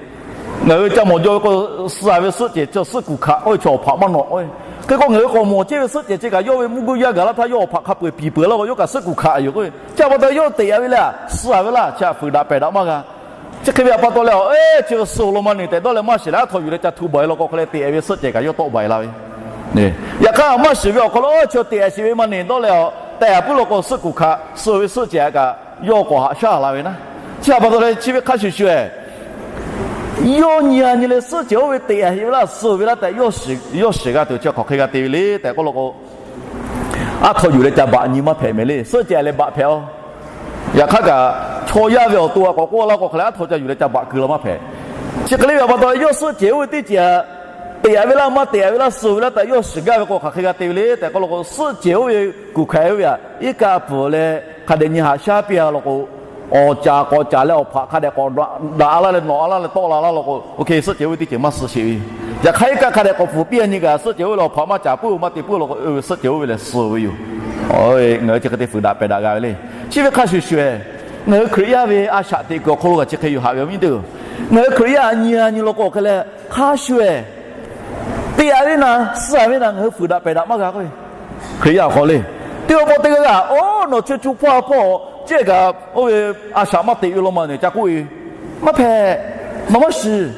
Ngaˬ hui ca mawˬ jaw ve k'o, suh a ve suhˆ cehˬ chi suhˆ kuˬ hkaꞈ k'oˆ ve chi awˬ hpaꞈ maˇ nawꞈ k'o, hk'e k'o ngaˬ hui k'awꞈ mawˬ chehˇ ve suhˆ cehˬ chi kaꞈ yawˇ ve mvuhˇ guˇ yaˇ gaˬ laˇ htaˇ yawˇ awˬ hpaꞈ hk'a peu eˬ piˍ peuˬ laˇ k'o, yawˇ kaꞈ suhˆ kuˬ hkaꞈ yoˬ k'o, chi htaꞈ pa taw yawˇ teꞈ a ve le, suh a ve laˇ chi htaꞈ fuiˍ daꞈ pehˬ daꞈ maˇ g'a. Chi hk'e ve htaꞈ pa taw leh, chi suh lo ma neˬ tehꞈ dawˇ leh maˇ shiˍ leh aˉ htaw yuˬ leh ca htu baˬ e law k'o hk'e leh teꞈ a ve suhˆ cehˬ kaꞈ yawˇ tawˆ baˬ e la ve Yaꞈ hk'aˇ maˇ shiˍ ve awˬ hk'aw lo chi teꞈ a sheˍ ve ma neˬ dawˇ leh a, tehꞈ a puiˉ law k'o suhˆ kuˬ hkaꞈ suh ve suhˆ cehˬ kaꞈ yawˇ k'awꞈ haꞈ shaˉ la ve naˉ. Chi htaꞈ pa taw leh chi ve hk'a shuˍ shuˍ e, yawˇ nyi a nyi leh suhˆ cehˬ oˇ ve teꞈ a sheˍ ve laˇ suh ve laˇ tehꞈ yawˇ shiˍ g'a tuˬ chi hk'aˬ hk'e g'a te ve le tehꞈ k'oˆ law k'o, aˉ htaw yuˬ leh ca baꞈ nyi maˇ hpehꞈ mehˍ le. Suhˆ cehˬ leh baꞈ hpehꞈ a. Yaꞈ hk'aˇ kaꞈ, chaw yaˇ ve awˬ to a k'awꞈ k'oˆ laˇ k'o hk'e leh aˉ htaw ca yuˬ leh ca baꞈ keu la maˇ hpehꞈ. Chi hk'e le ve pa taw, yawˇ suhˆ cehˬ oˇ ve teˇ cehˬ teꞈ a ve laˇ maˇ teꞈ a ve laˇ suh ve laˇ tehꞈ yawˇ shiˍ gaˇ ve k'o hk'aˬ hk'e g'a te ve le tehꞈ k'oˆ law k'o, suhˆ cehˬ oˇ ve kuˬ hkaiˍ oˇ ve htaꞈ iˉ kaˆ pfuhˍ leh hk'a dehꞈ nyi haꞈ shaˉ piˇ a law k'o, awˬ caˍ k'awꞈ caˍ leh awˬ hpaꞈ hk'a dehꞈ k'awꞈ daꞈ a laˇ leh nawꞈ a laˇ leh tawˆ la laˇ law k'o, oˇ hk'e suhˆ cehˬ oˇ ve teˇ cehˬ maˇ suh sheˍ ve. Yaꞈ hk'aˇ iˉ kaˆ hk'a dehꞈ k'awꞈ pfuhˍ piˇ a nyi kaꞈ suhˆ cehˬ oˇ ve leh awˬ hpaꞈ maˇ caˍ puiˉ maˇ te puiˉ law k'o, suhˆ cehˬ oˇ ve lehˬ suh ve yoˬ. Ngaˬ hui chi hk'e te fuiˍ daꞈ pehˬ daꞈ g'a ve le. Chi ve hk'a shuˍ shuˍ-eh, ngaˬ hui Hkriꞈ yaˇ ve a shaꞈ teꞈ kuiˬ awˬ hk'aw lo kaꞈ chi hk'e yoˬ haꞈ ve awˬ viˉ nyi teˇ-oˬ. Ngaˬ hui Hkriꞈ yaˇ nyi a nyi law k'o hk'e leh hk'a shuˍ-eh, teꞈ-a ve naˍ, suh-a ve naˍ, ngaˬ hui fuiˍ daꞈ pehˬ daꞈ maˇ g'a k'oˆ ve. Hkriꞈ yaˇ awˬ hk'aw le, teˇ awˬ pawˆ teˇ g'aˇ g'aˇ, oˇ nawˬ chi co hpawˇ ha hpawˇ ceh kaꞈ oˇ ve a shaꞈ maˇ teꞈ ve law ma nehˬ ca k'oˆ ve, maˇ hpehꞈ. Nawˬ maˇ shiˍ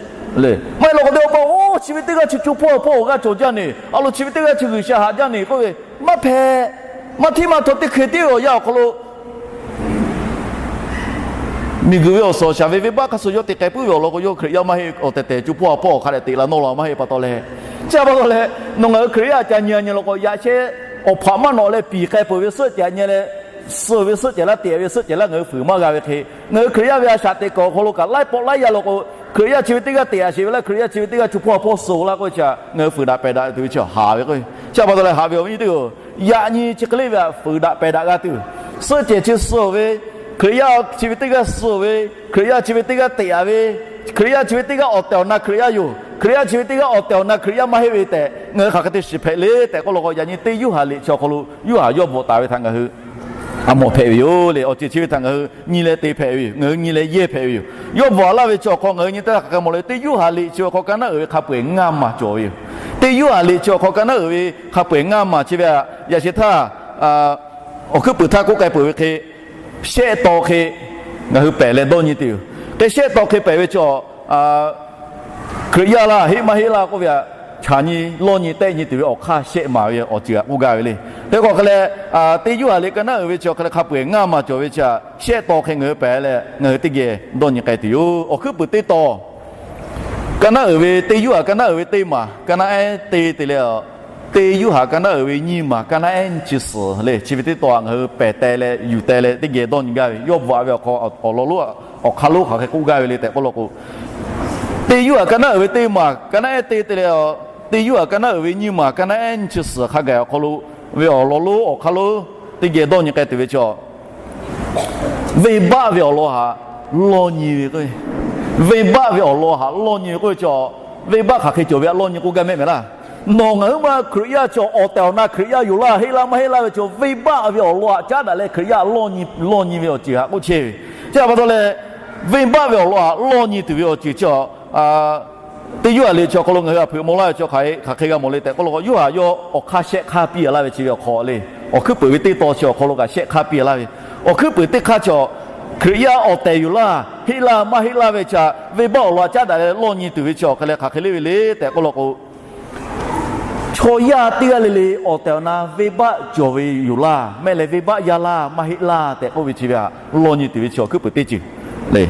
le. Maˇ heˆ law k'o teˇ awˬ pawˆ, oˇ chi ve teˇ g'aˇ chi co hpawˇ ha hpawˇ awˬ g'aˇ cawˬ jaˇ nehˬ, a lo chi ve teˇ g'aˇ chi G'uiˬsha haꞈ jaˇ nehˬ k'oˆ ve, maˇ hpehꞈ. Maˇ hteˇ maˇ htaw teˇ hkui teˇ awˬ yanˇ awˬ hk'aw lo miˬguiˬ ve awˬ suhˍ awˬ shaˍ ve venˇbaˆ hk'a suh yawˇ te k'ai puiˉ ve awˬ lawn k'o, yawˇ Hkriꞈ yaˇ maˇ heˆ, awˬ tehˬ tehˬ co hpawˇ ha hpawˇ awˬ hk'a dehꞈ teꞈ la nawˇ la maˇ heˆ pa taw leh, chi pa taw leh, nawˬ ngaˬ hui Hkriꞈ yaˇ ca nyi a nyi law k'o, yaꞈ sheh awˬ hpaꞈ maˇ nawꞈ leh piˍ k'ai peuˬ ve suhˆ cehˬ nyi leh, suh ve suhˆ cehˬ laˇ, teꞈ ve suhˆ cehˬ laˇ, ngaˬ hui fuiˍ maˇ g'a ve hk'e, ngaˬ hui Hkriꞈ yaˇ ve a shaꞈ teꞈ kuiˬ awˬ hk'aw lo kaꞈ laiˉ pawˆ laiˉ yaˇ law k'o, Hkriꞈ yaˇ chi ve teˇ g'aˇ teꞈ-a sheˍ ve laˇ, Hkriꞈ yaˇ chi ve teˇ g'aˇ co hpawˇ ha hpawˇ suh laˇ k'oˆ ve chi, ngaˬ hui fuiˍ daꞈ pehˬ daꞈ tuˬ ve chi haꞈ ve k'o, chi pa taw leh haꞈ ve awˬ viˉ nyi teˇ-oˬ, yaꞈ nyi chi hk'e le ve htaꞈ fuiˍ daꞈ pehˬ daꞈ g'a tuˬ, suhˆ cehˬ chi suh ve, Hkriꞈ yaˇ chi ve teˇ g'aˇ suh ve, Hkriꞈ yaˇ chi ve teˇ g'aˇ teꞈ-a ve, Hkriꞈ yaˇ chi ve teˇ g'aˇ awˬ tehˬ awˬ na Hkriꞈ yaˇ yoˬ, Hkriꞈ yaˇ chi ve teˇ g'aˇ awˬ tehˬ awˬ na Hkriꞈ yaˇ maˇ heˆ ve tehꞈ ngaˬ hui hk'aˬ hk'e te shiˍ hpehꞈ le tehꞈ k'oˆ law k'o, yaꞈ nyi teˇ Yoˇhanˬ liꞈ chi awˬ hk'aw lo Yoˇhanˬ yawˇ bvuhꞈ taˍ ve htaꞈ ngaˬ hui a mawˬ hpehꞈ ve yoˬ le. Awˬ ceuˬ chi ve htaꞈ ngaˬ hui nyi leh te hpehꞈ ve yoˬ. Ngaˬ hui nyi leh yehˇ hpehꞈ ve yoˬ. Yawˇ bvuhꞈ laˇ ve chi awˬ hk'aw ngaˬ hui nyi teˇ hk'aˬ hk'e mawˬ le, teˇ Yoˇhanˬ liꞈ chi awˬ hk'aw ka naˉ uiˍ ve hk'a peu-eˬ ngaˇ maˬ cawˬ ve yoˬ. Teˇ Yoˇhanˬ liꞈ chi awˬ hk'aw ka naˉ uiˍ ve hk'a peu-eˬ ngaˇ maˬ chi ve htaꞈ yaꞈ sheh htaˇ, awˬ hkuiˉ puiˍ htaˇ k'oˆ k'ai peuˬ ve hk'e, shehˆ taw hk'e ngaˬ hui pehˬ leh dawˇ nyi tuˬ yoˬ. Hk'e shehˆ taw hk'e pehˬ ve chi awˬ Hkriꞈ yaˇ laˇ, heˆ maˇ heˆ laˇ k'oˆ ve htaꞈ chaꞈ nyi lawˇ nyi tehˆ nyi tuˬ ve awˬ hk'aˇ shehˆ maˬ ve awˬ ceuˬ htaꞈ k'oˆ gaˇ ve le. Hk'e k'o hk'e leh, teˇ Yoˇhanˬ liꞈ ka naˉ uiˍ ve chi awˬ hk'e leh hk'a peu-eˬ ngaˇ maˬ cawˬ ve chi htaꞈ shehˆ taw hk'e ngaˬ hui pehˬ leh ngaˬ hui teˇ geh dawˇ nyi k'ai tuˬ yoˬ. Awˬ hkuiˉ puiˍ teˇ taw, ka naˉ uiˍ ve teˇ Yoˇhanˬ ka naˉ uiˍ ve teˇ maˬ ka naˉ ehˉ te te leh, teˇ Yoˇhanˬ ka naˉ uiˍ ve nyiˇ maˬ ka naˉ ehˉ nyiˇ chi suhˍ le. Chi ve teˇ taw htaꞈ ngaˬ hui pehˬ teh leh yuˬ teh leh teˇ geh dawˇ nyi gaˇ ve, yawˇ bvuhꞈ-a ve awˬ hk'aw awˬ lawn lonˉ awˬ hk'aˇ lonˉ hk'aˬ hk'e k'oˆ gaˇ ve le tehꞈ k'oˆ law k'o, teˇ Yoˇhanˬ ka naˉ uiˍ ve teˇ maˬ ka naˉ ehˉ te te leh, teˇ Yoˇhanˬ ka naˉ uiˍ ve nyiˇ maˬ ka naˉ ehˉ nyiˇ chi suhˍ hk'a gaˬ awˬ hk'aw lo ve awˬ lawn lonˉ awˬ hk'aˇ lonˉ teˇ geh dawˇ nyi k'ai tuˬ ve chi, venˇbaˆ ve awˬ lawn htaꞈ lawˇ nyi ve k'o, venˇbaˆ ve awˬ lawn htaꞈ lawˇ nyi ve k'oˆ ve chi, venˇbaˆ hk'aˬ hk'e cawˬ ve htaꞈ lawˇ nyi k'oˆ gaˇ mehˆ mehˍ laˇ. Nawˬ ngaˬ huiˉ ma Hkriꞈ yaˇ chi awˬ tehˬ awˬ na Hkriꞈ yaˇ yoˬ laˇ, heˆ laˇ maˇ heˆ laˇ ve chi venˇbaˆ ve awˬ lawn htaꞈ caˉ daꞈ leh Hkriꞈ yaˇ lawˇ nyi ve awˬ ceuˬ htaꞈ k'oˆ chehˇ ve. Chi pa taw leh, venˇbaˆ ve awˬ lawn htaꞈ lawˇ nyi tuˬ ve awˬ ceuˬ chi teˇ Yoˇhanˬ liꞈ chi awˬ hk'aw lo ngaˬ hui a hpeuꞈ maw laˇ ve chi hk'aˬ hk'e g'a mawˬ le tehꞈ k'oˆ law k'o, Yoˇhanˬ yawˇ awˬ hk'aˇ shehˆ hk'aˇ piˇ-a laˇ ve chi ve awˬ hk'aw le. Awˬ hkuiˉ puiˍ ve teˇ taw chi awˬ hk'aw lo kaꞈ shehˆ hk'aˇ piˇ-a laˇ ve, awˬ hkuiˉ puiˍ teˇ hk'aˇ chi, Hkriꞈ yaˇ awˬ tehˬ yoˬ laˇ, heˆ laˇ maˇ heˆ laˇ ve chi htaꞈ venˇbaˆ awˬ lawn htaꞈ caˉ daꞈ leh lawˇ nyi tuˬ ve chi awˬ hk'e leh hk'aˬ hk'e le ve le tehꞈ k'oˆ law k'o, chaw yaˇ teˇ g'aˇ le le awˬ tehˬ awˬ na venˇbaˆ cawˬ ve yoˬ laˇ, mehˆ leh venˇbaˆ yaˇ laˇ maˇ heˆ laˇ tehꞈ k'oˆ ve chi ve htaꞈ lawˇ nyi tuˬ ve chi awˬ hkuiˉ puiˍ teˇ ceuˬ le.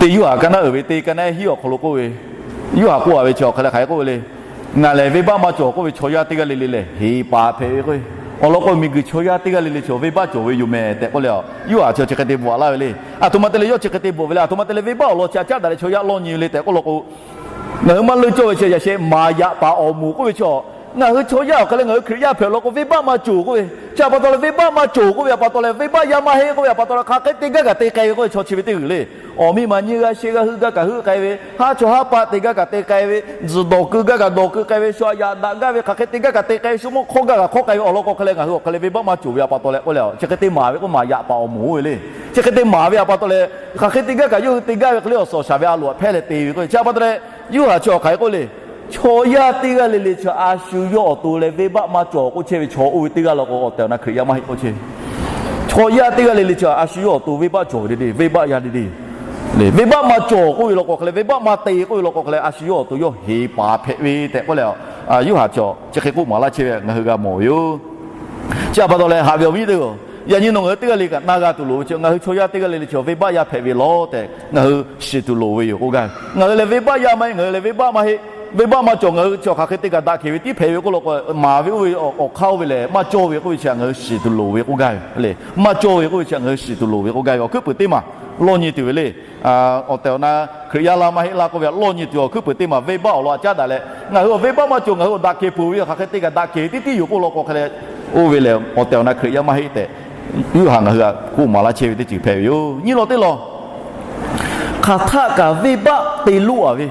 Teˇ Yoˇhanˬ ka naˉ uiˍ ve teˇ ka naˉ ehˉ hiˉ awˬ hk'aw lo k'oˆ ve, Yoˇhanˬ k'oˆ-a ve chi awˬ hk'e leh hk'aˬ hk'e k'oˆ ve le. Ngaˬ lehˬ venˇbaˆ maˇ cawˬ k'oˆ ve chaw yaˇ teˇ g'aˇ le le lehˬ heˍ paˍ hpehꞈ ve k'o, awˬ lawn k'o miˬguiˬ chaw yaˇ teˇ g'aˇ le le chi venˇbaˆ cawˬ ve yoˬ mehˍ tehꞈ k'oˆ leh, Yoˇhanˬ chi chi hk'e te bvuhꞈ laˇ ve le. Aˬ htoꞈ ma te leh yawˇ chi hk'e te bvuhꞈ ve le, aˬ htoꞈ ma te leh venˇbaˆ awˬ lawn chi htaꞈ caˉ daꞈ leh chaw yaˇ lawˇ nyi ve le tehꞈ k'oˆ law k'o, ngaˬ hui maˇ leuˇ cawˇ ve chi yaꞈ sheh maˍ yaꞈ paˍ awˬ moˍ k'oˆ ve chi, ngaˬ hui chaw yaˇ awˬ hk'e leh ngaˬ hui Hkriꞈ yaˇ hpehꞈ law k'o venˇbaˆ maˇ cawˬ k'oˆ ve, chi pa taw leh venˇbaˆ maˇ cawˬ k'oˆ ve pa taw leh venˇbaˆ yaˇ maˇ heˆ k'oˆ ve pa taw leh hk'aˬ hk'e te gaˇ kaꞈ te k'ai ve k'oˆ ve chaw chi ve teˇ g'uiˬ le. Awˬ miˇ ma nyiˇ g'aˇ shehˆ g'aˇ heuˆ gaˇ kaꞈ heuˆ k'ai ve, haˉ chaw haˉ paˆ te gaˇ kaꞈ te k'ai ve, tzuhˬ dawˬ keu gaˇ kaꞈ dawˬ keu k'ai ve, shu aꞈ yaꞈ daꞈ gaˇ ve, hk'aˬ hk'e te gaˇ kaꞈ te k'ai ve, shu mawˇ hk'awˇ gaˇ kaꞈ hk'awˇ k'ai ve awˬ lawn k'o hk'e leh ngaˬ hui awˬ hk'e leh venˇbaˆ maˇ cawˬ ve pa taw leh k'oˆ leh, chi hk'e te maˍ ve k'o maˍ yaꞈ paˍ awˬ moˍ oˇ ve le. Chi hk'e te maˍ ve pa taw leh, hk'aˬ hk'e te gaˇ kaꞈ yawˇ hui te gaˇ ve hk'e le awˬ suhˍ awˬ shaˍ ve a loꞈ htaꞈ hpehˇ leh te ve k'o, chi pa taw leh, Yoˇhanˬ chi awˬ hk'aˬ hk'e k'oˆ le. Chaw yaˇ teˇ g'aˇ le le chi a shu yawˇ awˬ to leh venˇbaˆ maˇ cawˬ k'oˆ chehˇ ve chaw oˇ ve teˇ g'aˇ law k'o awˬ tehˬ awˬ na Hkriꞈ yaˇ maˇ heˆ k'oˆ chehˇ ve. Chaw yaˇ teˇ g'aˇ le le chi a shu yawˇ awˬ to venˇbaˆ cawˬ ve le le, venˇbaˆ yaˇ le le, venˇbaˆ maˇ cawˬ k'oˆ ve law k'o hk'e leh venˇbaˆ maˇ te k'oˆ ve law k'o hk'e leh a shu yawˇ awˬ to yawˇ heˍ paˍ hpehꞈ ve tehꞈ k'oˆ leh, Yoˇhanˬ chi chi hk'e k'oˆ maˍ laˇ chehˇ ve ngaˬ hui g'a mawˬ ve yoˬ. Chi pa taw leh haꞈ ve awˬ viˉ teˇ-oˬ, yaꞈ nyi nawˬ ngaˬ hui teˇ g'aˇ le kaꞈ na g'a tuˬ loˍ ve chi ngaˬ hui chaw yaˇ teˇ g'aˇ le le chi venˇbaˆ yaˇ hpehꞈ ve law tehꞈ ngaˬ hui shiˍ tuˬ loˍ ve yoˬ k'oˆ gaˇ ve. Ngaˬ hui lehˬ venˇbaˆ yaˇ maˇ heˆ, ngaˬ hui lehˬ venˇbaˆ maˇ heˆ, venˇbaˆ maˇ cawˬ, ngaˬ hui chi hk'aˬ hk'e te kaꞈ daꞈ kehˬ ve tiˉ hpehꞈ ve k'oˆ law k'o, maˍ ve oˇ ve awˬ hk'aˇ oˇ ve lehˬ maˇ cawˇ ve k'oˆ ve chi htaꞈ ngaˬ hui shiˍ tuˬ loˍ ve k'oˆ gaˇ ve le. Maˇ cawˇ ve k'oˆ ve chi htaꞈ ngaˬ hui shiˍ tuˬ loˍ ve k'oˆ gaˇ ve awˬ hkuiˉ puiˍ teˇ maˬ lawˇ nyi tuˬ ve le. Awˬ tehˬ awˬ na Hkriꞈ yaˇ laˇ maˇ heˆ laˇ k'oˆ ve htaꞈ lawˇ nyi tuˬ awˬ hkuiˉ puiˍ teˇ maˬ venˇbaˆ awˬ lawn htaꞈ caˉ daꞈ leh ngaˬ hui awˬ venˇbaˆ maˇ cawˬ, ngaˬ hui awˬ daꞈ kehˬ peuˬ ve hk'aˬ hk'e te kaꞈ daꞈ kehˬ tiˉ tiˉ yoˬ k'oˆ law k'o hk'e leh, oˇ ve lehˬ awˬ tehˬ awˬ na Hkriꞈ yaˇ maˇ heˆ tehꞈ Yoˇhanˬ ngaˬ hui htaꞈ k'oˆ maˍ laˇ chehˇ ve teˇ ceuˬ hpehꞈ ve yoˬ. Nyi law teˇ law hk'aˬ htaˆ kaꞈ venˇbaˆ te loˆ-a ve,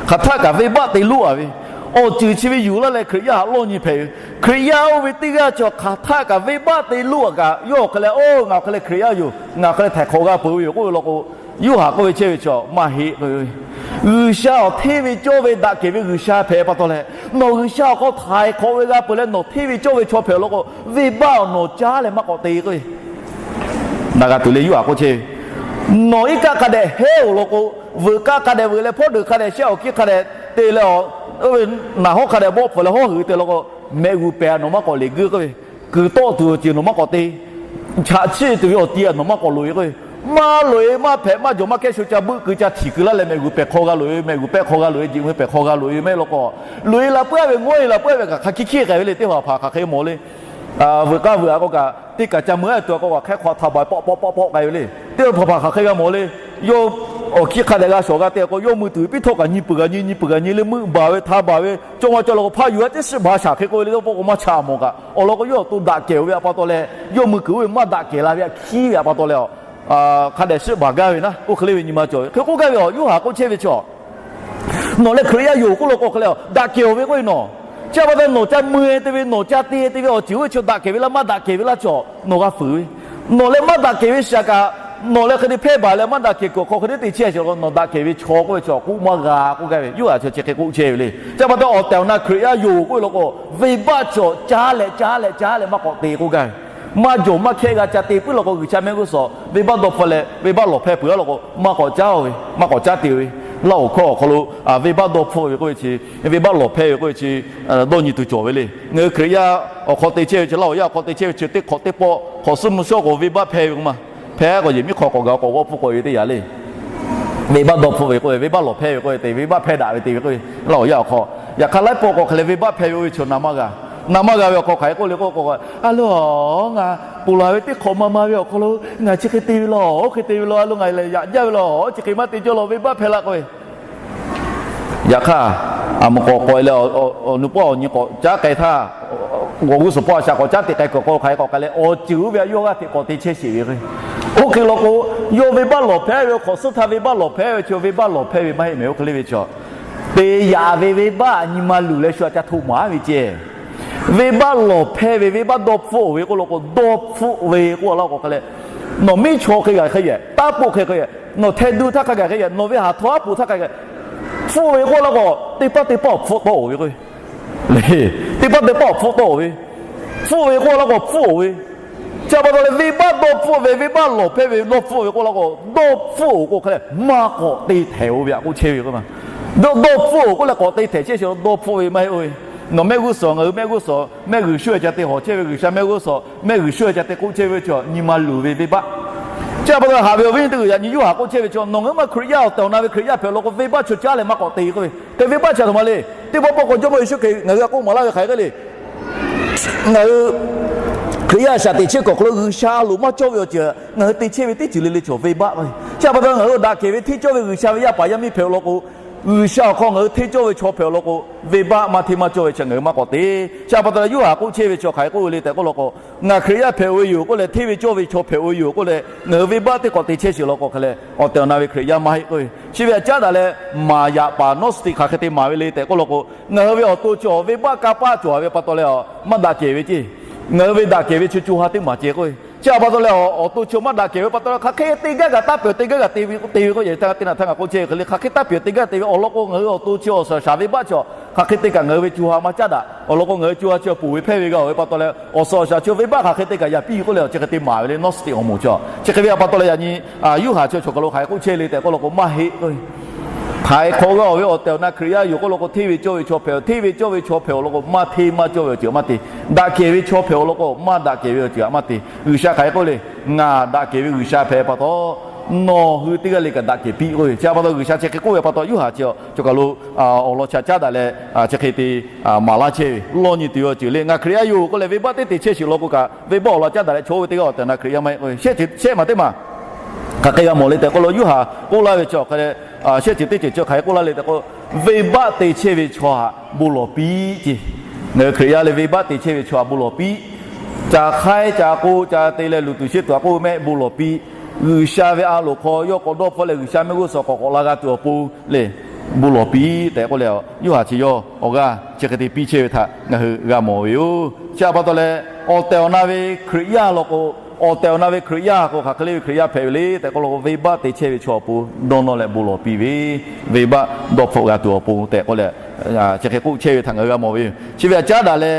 hk'aˬ htaˆ kaꞈ venˇbaˆ te loˆ-a ve, Awˬ ceuˬ chi ve yuˬ laˇ leh Hkriꞈ yaˇ htaꞈ lawˇ nyi hpehꞈ ve. Hkriꞈ yaˇ oˇ ve teˇ g'aˇ chi awˬ hk'aˬ htaˆ kaꞈ venˇbaˆ te loˇ a kaꞈ, yawˇ awˬ hk'e leh, oˇ, ngaˬ awˬ hk'e leh Hkriꞈ yaˇ yoˬ, ngaˬ awˬ hk'e leh htaiˍ hk'awꞈ g'a peuˬ ve yoˬ k'oˆ ve law k'o, Yoˇhanˬ k'oˆ ve chehˇ ve chi maˇ heˆ k'oˆ ve. G'uiˬsha awˬ hteˇ ve cawˇ ve daꞈ kehˬ ve G'uiˬsha hpehꞈ pa taw leh, nawˬ G'uiˬsha awˬ hk'aw htaiˍ hk'awꞈ ve g'a peuˬ leh nawˬ hteˇ ve cawˇ ve chaw hpehꞈ law k'o, venˇbaˆ awˬ nawˬ caˉ leh maˇ k'awꞈ te k'oˆ ve. Naˍ g'a tuˬ le, Yoˇhanˬ k'oˆ chehˇ ve, nawˬ iˉ kaˆ hk'a dehꞈ hehˉ-oˬ law k'o, veuꞈ kaˆ hk'a dehꞈ veuꞈ leh, hpawˇ deuˬ hk'a dehꞈ shehˆ, awˬ hkiˇ hk'a dehꞈ te leh, oˇ ve naˍ hawˉ hk'a dehꞈ bawˆ pfuhˍ leh hawˉ huiˍ te law k'o, mehꞈ g'uˬ pehˍ nawˬ maˇ k'awꞈ leꞈ guiˇ k'oˆ ve. Kuiˬ tawˆ tuˬ awˬ ceuˬ nawˬ maˇ k'awꞈ te. Chaꞈ chiˆ tuˬ ve awˬ ti nawˬ maˇ k'awꞈ loꞈ-e k'oˆ ve. Maˇ loꞈ-e, maˇ hpehꞈ, maˇ jawˬ maˇ kehˉ sho ca buˆ keu ca htiˍ keu laˇ leh mehꞈ g'uˬ pehˍ hk'aw g'a loꞈ-e, mehꞈ g'uˬ pehˆ hk'aw g'a loꞈ-e, jeꞈ meuˇ pehˍ hk'aw g'a loꞈ-e maˇ heˆ law k'o, loꞈ-e la puiˉ-a ve, ngawˇ-e la puiˉ-a ve kaꞈ hk'a hkiˇ hkiˇ k'ai ve le. Teˇ hpaˍ hpaˍ hk'aˬ hk'e mawˬ le. Veuꞈ k'aˇ veuꞈ-a k'o kaꞈ, teˇ kaꞈ ca mui-a tuˬ-a k'o kaꞈ, hk'ehˉ hk'aw htaꞈ baˬ pawˆ pawˆ pawˆ pawˆ k'ai ve le. Teˇ hpaˍ hpaˍ hk'aˬ hk'e g'a mawˬ le. Yawˇ awˬ hkiˇ hk'a dehꞈ g'a shawˍ g'a te k'o, yawˇ mui tuˬ piˇ htawˇ kaꞈ nyi peuˬ g'a nyi, nyi peuˬ g'a nyi le, meuˆ baˬ ve, hta baˬ ve, cawˇ ma cawˇ law k'o hpaˇ yuˬ-a teˇ shiˆ baˬ shaˍ hk'e k'oˆ ve le. Teˇ pawˆ k'o maˇ chaꞈ mawˬ kaꞈ, awˬ lawn k'o yawˇ awˬ to daꞈ kehˬ-oˬ ve pa taw leh, yawˇ mui kuiˬ oˇ ve maˇ daꞈ kehˬ la ve htaꞈ hkiˉ ve pa taw leh, hk'a dehꞈ shiˆ baˬ gaˇ ve naˉ, oˇ hk'e le ve nyi ma cawˬ ve hk'e k'oˆ gaˇ ve. Yoˇhanˬ k'oˆ chehˇ ve chi, nawˬ leh Hkriꞈ yaˇ yoˬ k'oˆ law k'o hk'e leh daꞈ kehˬ-oˬ ve k'oˆ ve nawˬ. Chi pa taw nawˬ ca mui te ve, nawˬ ca te te ve awˬ ceuˬ oˇ ve chi daꞈ kehˬ ve laˇ, maˇ daꞈ kehˬ ve laˇ chi nawˬ g'a fuiˍ ve. Nawˬ leh maˇ daꞈ kehˬ ve shaˍ kaꞈ, nawˬ leh hk'e te hpehˇ baˬ leh maˇ daꞈ kehˬ kuiˬ awˬ hk'aw hk'e te te chehˇ sheˍ law k'o, nawˬ daꞈ kehˬ ve chaw k'oˆ ve chi k'oˆ maˇ g'a k'oˆ gaˇ ve. Yoˇhanˬ chi chi hk'e k'oˆ chehˇ ve le. Chi pa taw awˬ tehˬ awˬ na Hkriꞈ yaˇ yoˬ k'oˆ ve law k'o, venˇbaˆ chi caˉ leh caˉ leh caˉ leh maˇ k'awꞈ te k'oˆ gaˇ ve. Maˇ jawˬ maˇ hkehˆ g'a ca te puiˉ law k'o, G'uiˬsha mehˆ g'uˇ suhˍ venˇbaˆ dawˇ hpfuhˆ leh venˇbaˆ lawˬ hpehˇ peuˬ-a law k'o, maˇ k'awꞈ caˉ-oˬ ve, maˇ k'awꞈ caˉ te-oˬ ve. Laˇ awˬ hkawˇ awˬ hk'aw lo venˇbaˆ dawˇ hpfuhˆ ve k'oˆ ve chi, venˇbaˆ lawˬ hpehˇ ve k'oˆ ve chi dawˇ nyi tuˬ cawˬ ve le. Ngaˬ hui Hkriꞈ yaˇ awˬ hk'aw te chehˇ ve chi, laˇ awˬ yaˇ awˬ hk'aw te chehˇ ve chi teˇ hk'awꞈ teˇ pawˆ hk'awꞈ suhˉ mvuh shawˉ k'o venˇbaˆ hpehˇ ve k'o ma, hpehˇ k'o yehˬ miˉ hk'aw k'awꞈ gaˬ k'awꞈ g'awˆ pfuhˆ k'oꞈ-e ve teˇ yanˇ le. Venˇbaˆ dawˇ hpfuhˆ ve k'oˆ ve, venˇbaˆ lawˬ hpehˇ ve k'oˆ ve te, venˇbaˆ hpehˇ daꞈ ve te ve k'oˆ ve, laˇ awˬ yaˇ awˬ hk'aw. Yaꞈ hk'aˇ laiˉ pawˆ k'awꞈ hk'e leh venˇbaˆ hpehˇ ve oˇ ve chi na maˇ g'a. Na maˇ g'a ve awˬ hk'aw hk'aˬ hk'e k'oˆ le k'oˆ k'o, a lo, ngaˬ ponˬ laˬ ve teˇ hk'awꞈ ma ma ve awˬ hk'aw lo ngaˬ chi hk'e te ve law, oˇ hk'e te ve law, a lo, ngaˬ lehˬ yaꞈ jaˇ ve law, chi hk'e maˇ te jaw law, venˇbaˆ hpehˇ laˇ k'oˆ ve. Yaꞈ hk'aˇ, a muˍ k'awꞈ k'awꞈ-e leh, awˬ nu pawˆ awˬ nyi k'awꞈ caˉ k'ai htaˇ, g'awˬ g'uˇ suhˍ pawˆ a shaꞈ k'awꞈ caˉ te k'ai kuiˬ k'o hk'aˬ hk'e k'awꞈ k'ai leh, awˬ ceuˬ oˇ ve htaꞈ yawˇ g'aˇ hteꞈ k'awꞈ te chehˇ sheˍ ve k'o, oˇ hk'e law k'o, yawˇ venˇbaˆ lawˬ hpehˇ ve, hk'awꞈ suhˉ htaˇ venˇbaˆ lawˬ hpehˇ ve chi venˇbaˆ lawˬ hpehˇ ve maˇ heˆ mehˍ. Oˇ hk'e le ve chi, te yaꞈ ve venˇbaˆ nyi ma luˬ leh shu aꞈ ca htoꞈ maˍ ve ceh. Venˇbaˆ lawˬ hpehˇ ve, venˇbaˆ dawˇ hpfuhˆ-oˬ ve k'oˆ law k'o, dawˇ hpfuhˆ ve k'oˆ law k'o hk'e leh, nawˬ miˉ chaw hk'e g'a hk'e yehˬ, taˇ poˆ hk'e hk'e yehˬ, nawˬ hteh duˇ htaˇ hk'a gaˬ hk'e yehˬ, nawˬ ve haˍ htaw aˉ poꞈ htaˇ hk'a gaˬ hpfuhˆ ve k'oˆ law k'o, teˇ paˆ teˇ paˆ awˬ hpfuhˆ tawˆ-oˬ ve k'o, teˇ paˆ teˇ paˆ awˬ hpfuhˆ tawˆ-oˬ ve, hpfuhˆ ve k'oˆ law k'o hpfuhˆ-oˬ ve. Chi pa taw leh venˇbaˆ dawˇ hpfuhˆ ve, venˇbaˆ lawˬ hpehˇ ve dawˇ hpfuhˆ ve k'oˆ law k'o, dawˇ hpfuhˆ-oˬ k'oˆ hk'e leh maˇ k'awꞈ te htehˍ-oˬ ve htaꞈ k'oˆ chehˇ ve k'o, dawˇ hpfuhˆ-oˬ k'oˆ leh k'awꞈ te htehˍ chehˇ sheˍ, dawˇ hpfuhˆ ve maˇ heˆ-oˬ ve. Nawˬ mehˆ g'uˇ suhˍ, ngaˬ hui mehˆ g'uˇ suhˍ, mehˆ g'uiˬ shuˉ-e ca te hawˬ chehˇ ve, G'uiˬsha mehˆ g'uˇ suhˍ mehˆ g'uiˬ shuˉ-e ca te k'oˆ chehˇ ve chi nyi ma luˬ ve venˇbaˆ. Chi pa taw haꞈ ve awˬ viˉ nyi teˇ g'uiˬ yaꞈ nyi Yoˇhanˬ k'oˆ chehˇ ve chi, nawˬ ngaˬ hui maˇ Hkriꞈ yaˇ awˬ tehˬ awˬ na ve Hkriꞈ yaˇ hpehꞈ law k'o, venˇbaˆ chi caˉ leh maˇ k'awꞈ te k'oˆ ve. Hk'e venˇbaˆ chi a htoꞈ ma le. Teˇ pawˆ pawˆ k'o Jawˇmawˇ Yeˍsuˆ Hkriꞈ ngaˬ hui htaꞈ k'oˆ maˍ laˇ ve hk'aˬ hk'e le. Ngaˬ hui Hkriꞈ yaˇ shaˍ teꞈ chehˇ kuiˬ awˬ hk'aw lo G'uiˬsha loˍ maˇ cawˇ ve awˬ ceuˬ ngaˬ hui te chehˇ ve teˇ ceuˬ le le chaw venˇbaˆ ve. Chi pa taw ngaˬ hui daꞈ kehˬ ve hteˇ cawˇ ve G'uiˬsha ve yaˇ paˍ yaˇ miˇ hpehꞈ law k'o, G'uiˬsha awˬ hk'aw ngaˬ hui hteˇ cawˇ ve chaw hpehꞈ law k'o, venˇbaˆ maˇ hteˇ maˇ cawˇ ve chi ngaˬ hui maˇ k'awꞈ te. Chi pa taw leh Yoˇhanˬ k'oˆ chehˇ ve chi hk'aˬ hk'e k'oˆ ve le tehꞈ k'oˆ law k'o, ngaˬ Hkriꞈ yaˇ hpehꞈ-oˬ ve yoˬ k'oˆ leh, hteˇ ve cawˇ ve chaw hpehꞈ-oˬ ve yoˬ k'oˆ leh, ngaˬ hui venˇbaˆ teˇ k'awꞈ te chehˇ sheˍ law k'o hk'e leh, awˬ tehˬ awˬ na ve Hkriꞈ yaˇ maˇ heˆ k'oˆ ve. Chi ve htaꞈ caˉ daꞈ leh, maˍ yaꞈ paˍ Gnostic hk'aˬ hk'e te maˍ ve le tehꞈ k'oˆ law k'o, ngaˬ hui ve awˬ to chi awˬ venˇbaˆ kanˇ paˆ cawˬ ve pa taw leh, maˇ daꞈ kehˬ ve ceˇ. Ngaˬ hui ve daꞈ kehˬ ve chi co ha teˇ maˍ ceh k'oˆ ve. Chi pa taw leh, awˬ to chi maˇ daꞈ kehˬ ve pa taw leh, hk'aˬ hk'e te gaˇ kaꞈ taˇ peuˬ te gaˇ kaꞈ te ve k'oˆ ve k'o, yaꞈ htaˇ teˇ naꞈ htaˇ ngaˬ k'oˆ chehˇ ve hk'e le, hk'aˬ hk'e taˇ peuˬ te gaˇ te ve awˬ lawn k'o, ngaˬ hui awˬ to chi awˬ suhˍ awˬ shaˍ venˇbaˆ chi hk'aˬ hk'e te kaꞈ ngaˬ hui ve co ha maˇ caˉ daꞈ. Awˬ lawn k'o, ngaˬ hui co ha chi ponˬ ve hpehˇ ve g'a-oˬ ve pa taw leh, awˬ suhˍ awˬ shaˍ chi venˇbaˆ hk'aˬ hk'e te kaꞈ yaꞈ piˇ ve k'oˆ leh, chi hk'e te maˍ ve le, Gnostic awˬ moˍ chi. Chi hk'e ve pa taw leh yaꞈ nyi Yoˇhanˬ chi chaw hk'aˬ lo hk'aˬ hk'e k'oˆ chehˇ le tehꞈ k'oˆ law k'o, maˇ heˆ k'oˆ ve. Htaiˍ hk'awꞈ g'a-oˬ ve awˬ tehˬ awˬ na Hkriꞈ yaˇ yoˬ k'oˆ law k'o, hteˇ ve cawˇ ve chaw hpehꞈ-oˬ, hteˇ ve cawˇ ve chaw hpehꞈ-oˬ law k'o, maˇ hteˇ maˇ cawˇ ve awˬ ceuˬ maˇ te. Daꞈ kehˬ ve chaw hpehꞈ-oˬ law k'o, maˇ daꞈ kehˬ ve awˬ ceuˬ htaꞈ maˇ te. G'uiˬsha hk'aˬ hk'e k'oˆ le, ngaˬ daꞈ kehˬ ve G'uiˬsha hpehꞈ pa taw, nawˬ hui teˇ g'aˇ le kaꞈ daꞈ kehˬ piˇ k'oˆ ve. Chi pa taw G'uiˬsha chi hk'e k'oˆ ve pa taw, Yoˇhanˬ chi chaw hk'aˬ lo awˬ lawn chi htaꞈ caˉ daꞈ leh, chi hk'e te maˍ laˇ chehˇ ve lawˇ nyi tuˬ ve awˬ ceuˬ le. Ngaˬ Hkriꞈ yaˇ yoˬ k'oˆ leh venˇbaˆ teˇ te chehˇ sheˍ law k'o kaꞈ, venˇbaˆ awˬ lawn caˉ daꞈ leh chaw oˇ ve teˇ g'aˇ awˬ tehˬ awˬ na Hkriꞈ yaˇ maˇ heˆ k'oˆ ve. Shehˆ maˬ teˇ maˬ hk'aˬ hk'e g'a mawˬ le tehꞈ k'oˆ law, Yoˇhanˬ k'oˆ laˇ ve chi awˬ hk'e leh, shehˆ ceuˬ teˇ ceuˬ chi hk'aˬ hk'e k'oˆ laˇ le tehꞈ k'o, venˇbaˆ te chehˇ ve chaw htaꞈ bon lawˬ piˇ ceˇ. Ngaˬ hui Hkriꞈ yaˇ leh venˇbaˆ te chehˇ ve chaw htaꞈ bon lawˬ piˇ. Ca hk'aiˉ ca k'oˆ ca te leh luˬ tuˬ sheˆ tuˬ htaꞈ k'oˆ ve mehˆ bon lawˬ piˇ. G'uiˬsha ve a loˍ hk'aw yawˇ k'awꞈ dawˇ hpfuhˆ leh G'uiˬsha mehˆ g'uˇ suhˍ k'awꞈ k'awꞈ la g'a tuˬ awˬ pon le. bon lawˬ piˇ tehꞈ k'oˆ leh, Yoˇhanˬ chi yawˇ awˬ g'aˇ chi hk'e te piˇ chehˇ ve htaꞈ ngaˬ hui g'a mawˬ ve yoˬ. Chi htaꞈ pa taw leh, awˬ tehˬ awˬ na ve Hkriꞈ yaˇ law k'o, awˬ tehˬ awˬ na ve Hkriꞈ yaˇ k'o, hk'aˬ hk'e le ve Hkriꞈ yaˇ hpehꞈ ve le tehꞈ k'oˆ law k'o, venˇbaˆ te chehˇ ve chaw awˬ pon dawˇ nawˇ leh bon lawˬ piˇ ve, venˇbaˆ dawˇ hpfuhˆ g'a tuˬ awˬ pon tehꞈ k'oˆ leh, chi hk'e k'oˆ chehˇ ve htaꞈ ngaˬ hui g'a mawˬ ve yoˬ. Chi ve htaꞈ caˉ daꞈ leh,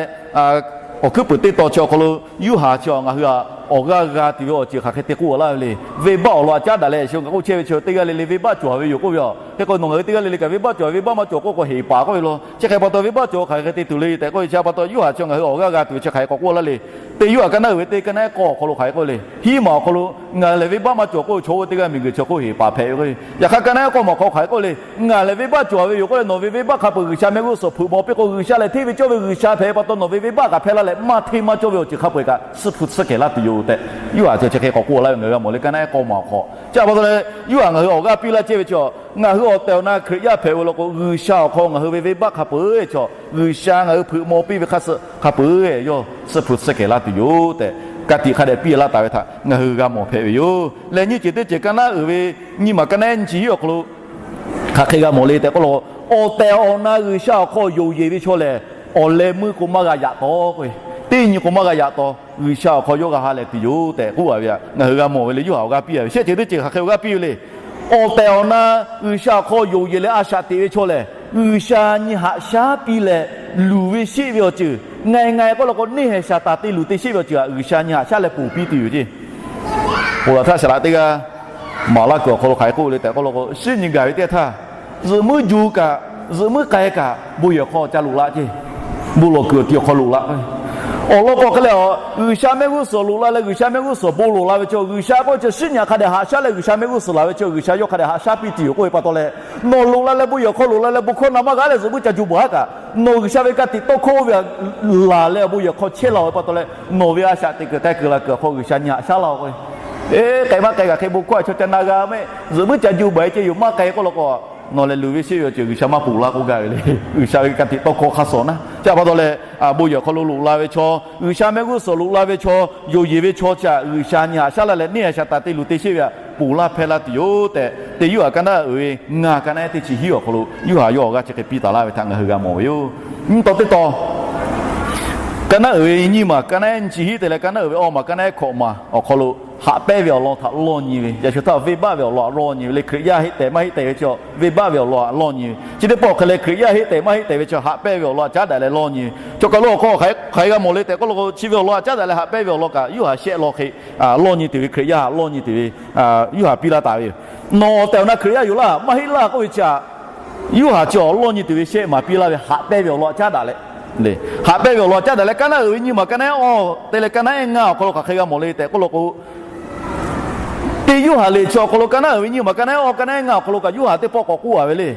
awˬ hkuiˉ puiˍ teˇ tawn chi awˬ hk'aw lo Yoˇhanˬ chi ngaˬ hui htaꞈ awˬ g'aˇ g'a tuˬ ve awˬ ceuˬ hk'aˬ hk'e te k'oˆ laˇ ve le. Venˇbaˆ awˬ lawn htaꞈ caˉ daꞈ leh, chi ngaˬ k'oˆ chehˇ ve chi teˇ g'aˇ le le venˇbaˆ cawˬ ve yoˬ k'oˆ ve yoˬ. Hk'e k'o nawˬ ngaˬ hui teˇ g'aˇ le le kaꞈ venˇbaˆ cawˬ, venˇbaˆ maˇ cawˬ k'oˆ k'o heˍ paˍ k'oˆ ve law. Chi hk'e pa taw venˇbaˆ cawˬ hk'aˬ hk'e te tuˬ le tehꞈ k'oˆ ve chi pa taw, Yoˇhanˬ chi ngaˬ hui awˬ g'aˇ g'a tuˬ ve chi hk'aˬ hk'e k'awꞈ k'oˆ laˇ le. Teˇ Yoˇhanˬ ka naˉ uiˍ ve teˇ ka naˉ ehˉ k'awˇ awˬ hk'aw lo hk'aˬ hk'e k'oˆ le. Hiˉ maˬ awˬ hk'aw lo ngaˬ lehˬ venˇbaˆ maˇ cawˬ k'oˆ ve chaw oˇ ve teˇ g'aˇ miˬguiˬ chi k'oˆ heˍ paˍ hpehꞈ ve k'o, yaꞈ hk'aˇ ka naˉ ehˉ k'awˇ maˬ hk'aw hk'aˬ hk'e k'oˆ le. Ngaˬ lehˬ venˇbaˆ cawˬ ve yoˬ k'oˆ leh nawˬ ve venˇbaˆ hk'a peuˬ G'uiˬsha mehˆ g'uˇ suhˍ hpeuꞈ maw piˇ k'o, G'uiˬsha lehˬ hteˇ ve cawˇ ve G'uiˬsha hpehꞈ pa taw, nawˬ ve venˇbaˆ kaꞈ hpehˇ laˇ leh maˇ hteˇ maˇ cawˇ ve awˬ ceuˬ hk'a peu-eˬ kaꞈ suhˉ hpu tsuhˇ kehˬ laˇ tuˬ yoˬ tehꞈ, Yoˇhanˬ chi chi hk'e k'awꞈ k'oˆ laˇ ve ngaˬ hui g'a mawˬ le. Ka naˉ ehˉ k'awˇ maˬ awˬ hk'aw chi pa taw leh, Yoˇhanˬ ngaˬ hui awˬ g'aˇ piˇ laˇ chehˇ ve chi, ngaˬ hui awˬ tehˬ awˬ na Hkriꞈ yaˇ hpehꞈ ve law k'o, G'uiˬsha awˬ hk'aw ngaˬ hui ve venˇbaˆ hk'a peu-eˬ chaw, G'uiˬsha ngaˬ hui hpeuꞈ maw piˇ ve hk'a suh hk'a peu-eˬ yawˇ suhˉ hpu tsuhˇ kehˬ laˇ tuˬ yoˬ tehꞈ, ka tiꞈ hk'a dehꞈ piˇ laˇ taˍ ve htaꞈ ngaˬ hui g'a mawˬ hpehꞈ ve yoˬ. Lehˬ nyiˇ ceuˬ teˇ ceuˬ ka naˉ uiˍ ve nyiˇ maˬ ka naˉ ehˉ nyiˇ chi hiˉ awˬ hk'aw lo hk'aˬ hk'e g'a mawˬ le tehꞈ k'oˆ law k'o, awˬ tehˬ awˬ na G'uiˬsha awˬ hk'aw yonˍ yeˬ ve chaw lehˬ, awˬ leh meuˇ k'o maˇ g'a yaꞈ taw k'o, teˇ nyi k'o maˇ g'a yaꞈ taw, G'uiˬsha awˬ hk'aw yawˇ g'a ha lehˬ tuˬ yoˬ tehꞈ k'oˆ a ve htaꞈ ngaˬ hui g'a mawˬ ve le. Yoˇhanˬ awˬ g'aˇ piˇ a ve shehˆ ceuˬ teˇ ceuˬ hk'aˬ hk'e awˬ g'aˇ piˇ ve le. Awˬ tehˬ awˬ na G'uiˬsha awˬ hk'aw yonˍ yeˬ leh a shaꞈ teꞈ ve chaw lehˬ, G'uiˬsha nyi haꞈ shaˉ piˇ leh luˬ ve sheˆ ve awˬ ceuˬ, ngaˬ ngaˬ k'oˆ law k'o neˇ hehˍ shaˍ taˍ te luˬ te sheˆ ve awˬ ceuˬ htaꞈ G'uiˬsha nyi haꞈ shaˉ leh ponˬ piˇ tuˬ yoˬ ceˇ. Ponˬ laˬ htaˇ saˍ laꞈ teˇ g'aˇ maˍ laˇ kuiˬ awˬ hk'aw lo hk'aˬ hk'e k'oˆ le tehꞈ k'oˆ law k'o, shiˉ nyi gaˬ ve teˇ htaˇ, zuhꞈ muiˉ ju kaꞈ, zuhꞈ muiˉ k'ai kaꞈ, bon yehˬ hk'aw ca loꞈ la ceˇ. Bon lawˬ kuiˬ awˬ ti awˬ hk'aw loꞈ la k'o, awˬ lawn k'o hk'e leh, G'uiˬsha mehˆ g'uˇ suhˍ loꞈ la leh G'uiˬsha mehˆ g'uˇ suhˍ bon lawˬ la ve chaw, G'uiˬsha k'oˆ ve chi shiˉ nyi hk'a dehꞈ haꞈ shaˉ leh G'uiˬsha mehˆ g'uˇ suhˍ laˬ ve chaw, G'uiˬsha yawˇ hk'a dehꞈ haꞈ shaˉ piˇ tuˬ yoˬ k'oˆ ve pa taw leh, nawˬ loꞈ la leh bon yehˬ hk'aw loꞈ la leh bon hkawˇ na maˇ g'a leh zuhꞈ muiˉ ca ju baˬ haˉ kaꞈ, nawˬ G'uiˬsha ve ka tiꞈ tawˇ hkawˇ oˇ ve laˬ leh bon yehˬ hk'aw chehˇ la ve pa taw leh, nawˬ ve a shaꞈ teꞈ kuiˬ k'ai kuiˬ la kuiˬ awˬ hk'aw G'uiˬsha nyi haꞈ shaˉ laˇ k'o, eˬ k'ai maˇ k'ai kaꞈ hk'e bon hkawˇ a chaw ca na g'a mehˆ, zuhꞈ muiˉ ca ju baˬ e ceˇ yoˬ maˇ k'ai k'oˆ law k'o, nawˬ lehˬ luˬ ve sheˆ ve awˬ ceuˬ G'uiˬsha maˇ ponˬ laˇ k'oˆ gaˇ ve le. G'uiˬsha ve ka tiꞈ tawˇ hkawˇ hk'a suhˍ awˬ na chi pa taw leh, bon yehˬ hk'aw lo loꞈ la ve chaw, G'uiˬsha mehˆ g'uˇ suhˍ loꞈ la ve chaw, yonˍ yeˬ ve chaw chi htaꞈ G'uiˬsha nyi haꞈ shaˉ laˇ leh neˇ haiˬ shaˍ taˍ te luˬ te sheˆ ve htaꞈ ponˬ laˇ hpehˇ laˇ tuˬ yoˬ tehꞈ, teˇ Yoˇhanˬ ka naˉ uiˍ ve ngaˬ ka naˉ ehˉ teˇ chi hiˉ awˬ hk'aw lo Yoˇhanˬ yawˇ awˬ g'aˇ chi hk'e piˇ taˍ laˇ ve htaꞈ ngaˬ hui g'a mawˬ ve yoˬ. Nyiˇ taw teˇ taw, ka naˉ uiˍ ve nyiˇ maˬ ka naˉ ehˉ nyiˇ chi hiˉ te leh ka naˉ uiˍ ve awˇ maˬ ka naˉ ehˉ hkawꞈ maˬ awˬ hk'aw lo haꞈ pehnˇ ve awˬ lawn htaꞈ lawˇ nyi ve, yaꞈ shu htaˇ venˇbaˆ ve awˬ lawn htaꞈ lawˇ nyi ve le. Hkriꞈ yaˇ heˆ tehꞈ maˇ heˆ tehꞈ ve chi venˇbaˆ ve awˬ lawn htaꞈ lawˇ nyi ve. Chi teˇ pawˆ hk'e leh Hkriꞈ yaˇ heˆ tehꞈ maˇ heˆ tehꞈ ve chi haꞈ pehnˇ ve awˬ lawn htaꞈ caˉ daꞈ leh lawˇ nyi ve. Chaw kaˬ lo awˬ hk'aw hk'aˬ hk'e g'a mawˬ le tehꞈ k'oˆ law k'o, chi ve awˬ lawn htaꞈ caˉ daꞈ leh haꞈ pehnˇ ve awˬ lawn kaꞈ Yoˇhanˬ shehˆ law hk'e lawˇ nyi tuˬ ve, Hkriꞈ yaˇ htaꞈ lawˇ nyi tuˬ ve Yoˇhanˬ piˇ laˇ taˍ ve yoˬ. Nawˬ awˬ tehˬ awˬ na Hkriꞈ yaˇ yoˬ laˇ maˇ heˆ laˇ k'oˆ ve chi htaꞈ Yoˇhanˬ chi awˬ lawˇ nyi tuˬ ve shehˆ maˬ piˇ laˇ ve haꞈ pehnˇ ve awˬ lawn htaꞈ caˉ daꞈ leh, haꞈ pehnˇ ve awˬ lawn htaꞈ caˉ daꞈ leh ka naˉ uiˍ ve nyiˇ maˬ ka naˉ ehˉ awˇ te leh ka naˉ ehˉ ngaˇ awˬ hk'aw lo hk'aˬ hk'e g'a mawˬ le tehꞈ k'oˆ law k'o, teˇ Yoˇhanˬ lehˬ chi awˬ hk'aw lo ka naˉ uiˍ ve nyiˇ maˬ ka naˉ ehˉ awˇ ka naˉ ehˉ ngaˇ awˬ hk'aw lo kaꞈ Yoˇhanˬ teˇ pawˆ k'awꞈ k'oˆ a ve le.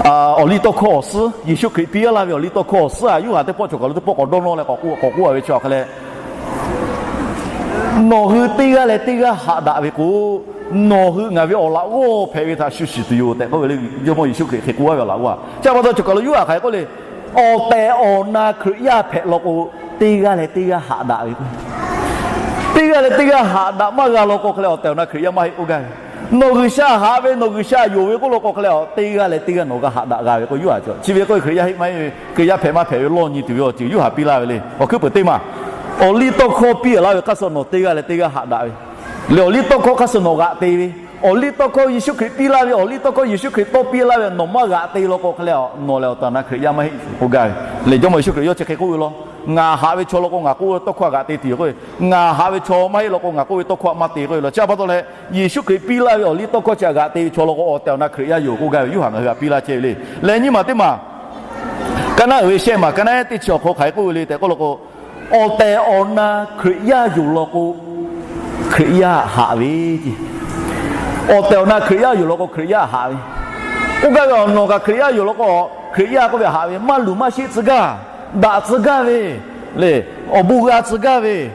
Awˬ liˇ tawˇ hkawˇ awˬ suhˉ, Yeˍsuˆ Hkriꞈ piˇ laˇ ve awˬ liˇ tawˇ hkawˇ awˬ suhˉ htaꞈ Yoˇhanˬ teˇ pawˆ cawˬ kaˬ lo teˇ pawˆ k'awꞈ dawˇ nawˇ leh k'awꞈ k'oˆ a ve chi awˬ hk'e leh, nawˬ hui teˇ g'aˇ leh teˇ g'aˇ haꞈ daꞈ ve k'o, nawˬ hui ngaˬ ve awˬ laꞈ g'awˇ hpehꞈ ve htaꞈ shu shiˍ tuˬ yoˬ tehꞈ k'oˆ ve le. Jawˇmawˇ Yeˍsuˆ Hkriꞈ hk'e k'oˆ a ve awˬ laꞈ g'awˇ a chi pa taw cawˬ kaˬ lo Yoˇhanˬ hk'aˬ hk'e k'oˆ le. Awˬ tehˬ awˬ na Hkriꞈ yaˇ hpehꞈ law k'o, teˇ g'aˇ leh teˇ g'aˇ haꞈ daꞈ ve k'o, teˇ g'aˇ leh teˇ g'aˇ haꞈ daꞈ maˇ g'a law k'o hk'e leh awˬ tehˬ awˬ na Hkriꞈ yaˇ maˇ heˆ k'oˆ gaˇ ve. Nawˬ G'uiˬsha haꞈ ve, nawˬ G'uiˬsha yonˍ ve k'oˆ law k'o hk'e leh, teˇ g'aˇ leh teˇ g'aˇ nawˬ g'a haꞈ daꞈ g'a ve k'o Yoˇhanˬ cawˬ. Chi ve k'oˆ ve Hkriꞈ yaˇ heˆ maˇ heˆ ve, Hkriꞈ yaˇ hpehꞈ maˇ hpehꞈ ve lawˇ nyi tuˬ ve awˬ ceuˬ Yoˇhanˬ piˇ laˇ ve le. Awˬ hkuiˉ peuˬ teˇ maˬ, awˬ liˇ tawˇ hkawˇ piˇ laˇ ve hk'aˇ suh nawˬ teˇ g'aˇ leh teˇ g'aˇ haꞈ daꞈ ve le. Awˬ liˇ tawˇ hkawˇ hk'aˇ suh nawˬ g'aꞈ te ve, awˬ liˇ tawˇ hkawˇ Yeˍsuˆ Hkriꞈ piˇ laˇ ve, awˬ liˇ tawˇ hkawˇ Yeˍsuˆ Hkriꞈ tawˇ piˇ laˇ ve nawˬ maˇ g'aꞈ te law k'o hk'e leh, nawˬ leh awˬ tehˬ awˬ na Hkriꞈ yaˇ maˇ heˆ k'oˆ gaˇ ve le. Jawˇmawˇ Yeˍsuˆ Hkriꞈ yawˇ chi hk'e k'oˆ ve law, Ngaˬ haꞈ ve chaw law k'o ngaˬ k'oˆ ve tawˇ hkawˇ htaꞈ g'aꞈ te tuˬ yoˬ k'oˆ ve, ngaˬ haꞈ ve chaw maˇ heˆ law k'o ngaˬ k'oˆ ve tawˇ hkawˇ htaꞈ maˇ te k'oˆ ve law. Chi pa taw leh, Yeˍsuˆ Hkriꞈ piˇ laˇ ve awˬ liˇ tawˇ hkawˇ chi htaꞈ g'aꞈ te ve chaw law k'o awˬ tehˬ awˬ na Hkriꞈ yaˇ yoˬ k'oˆ gaˇ ve Yoˇhanˬ ngaˬ hui htaꞈ piˇ laˇ chehˇ ve le. Leh nyiˇ maˬ teˇ maˬ, ka naˉ uiˍ ve shehˆ maˬ ka naˉ ehˉ teˇ chi awˬ hk'aw lo hk'aˬ hk'e k'oˆ ve le tehꞈ k'oˆ law k'o, awˬ tehˬ awˬ na Hkriꞈ yaˇ yoˬ law k'o, Hkriꞈ yaˇ haꞈ ve ce. Awˬ tehˬ awˬ na Hkriꞈ yaˇ yoˬ law k'o Hkriꞈ yaˇ haꞈ ve k'oˆ gaˇ ve, awˬ nawˬ kaꞈ Hkriꞈ yaˇ yoˬ law k'o, Hkriꞈ yaˇ k'oˆ ve haꞈ ve maˇ luˬ maˇ sheˆ tcuh gaˇ, daꞈ tcuh gaˇ ve le, awˬ bon g'a tcuh gaˇ ve,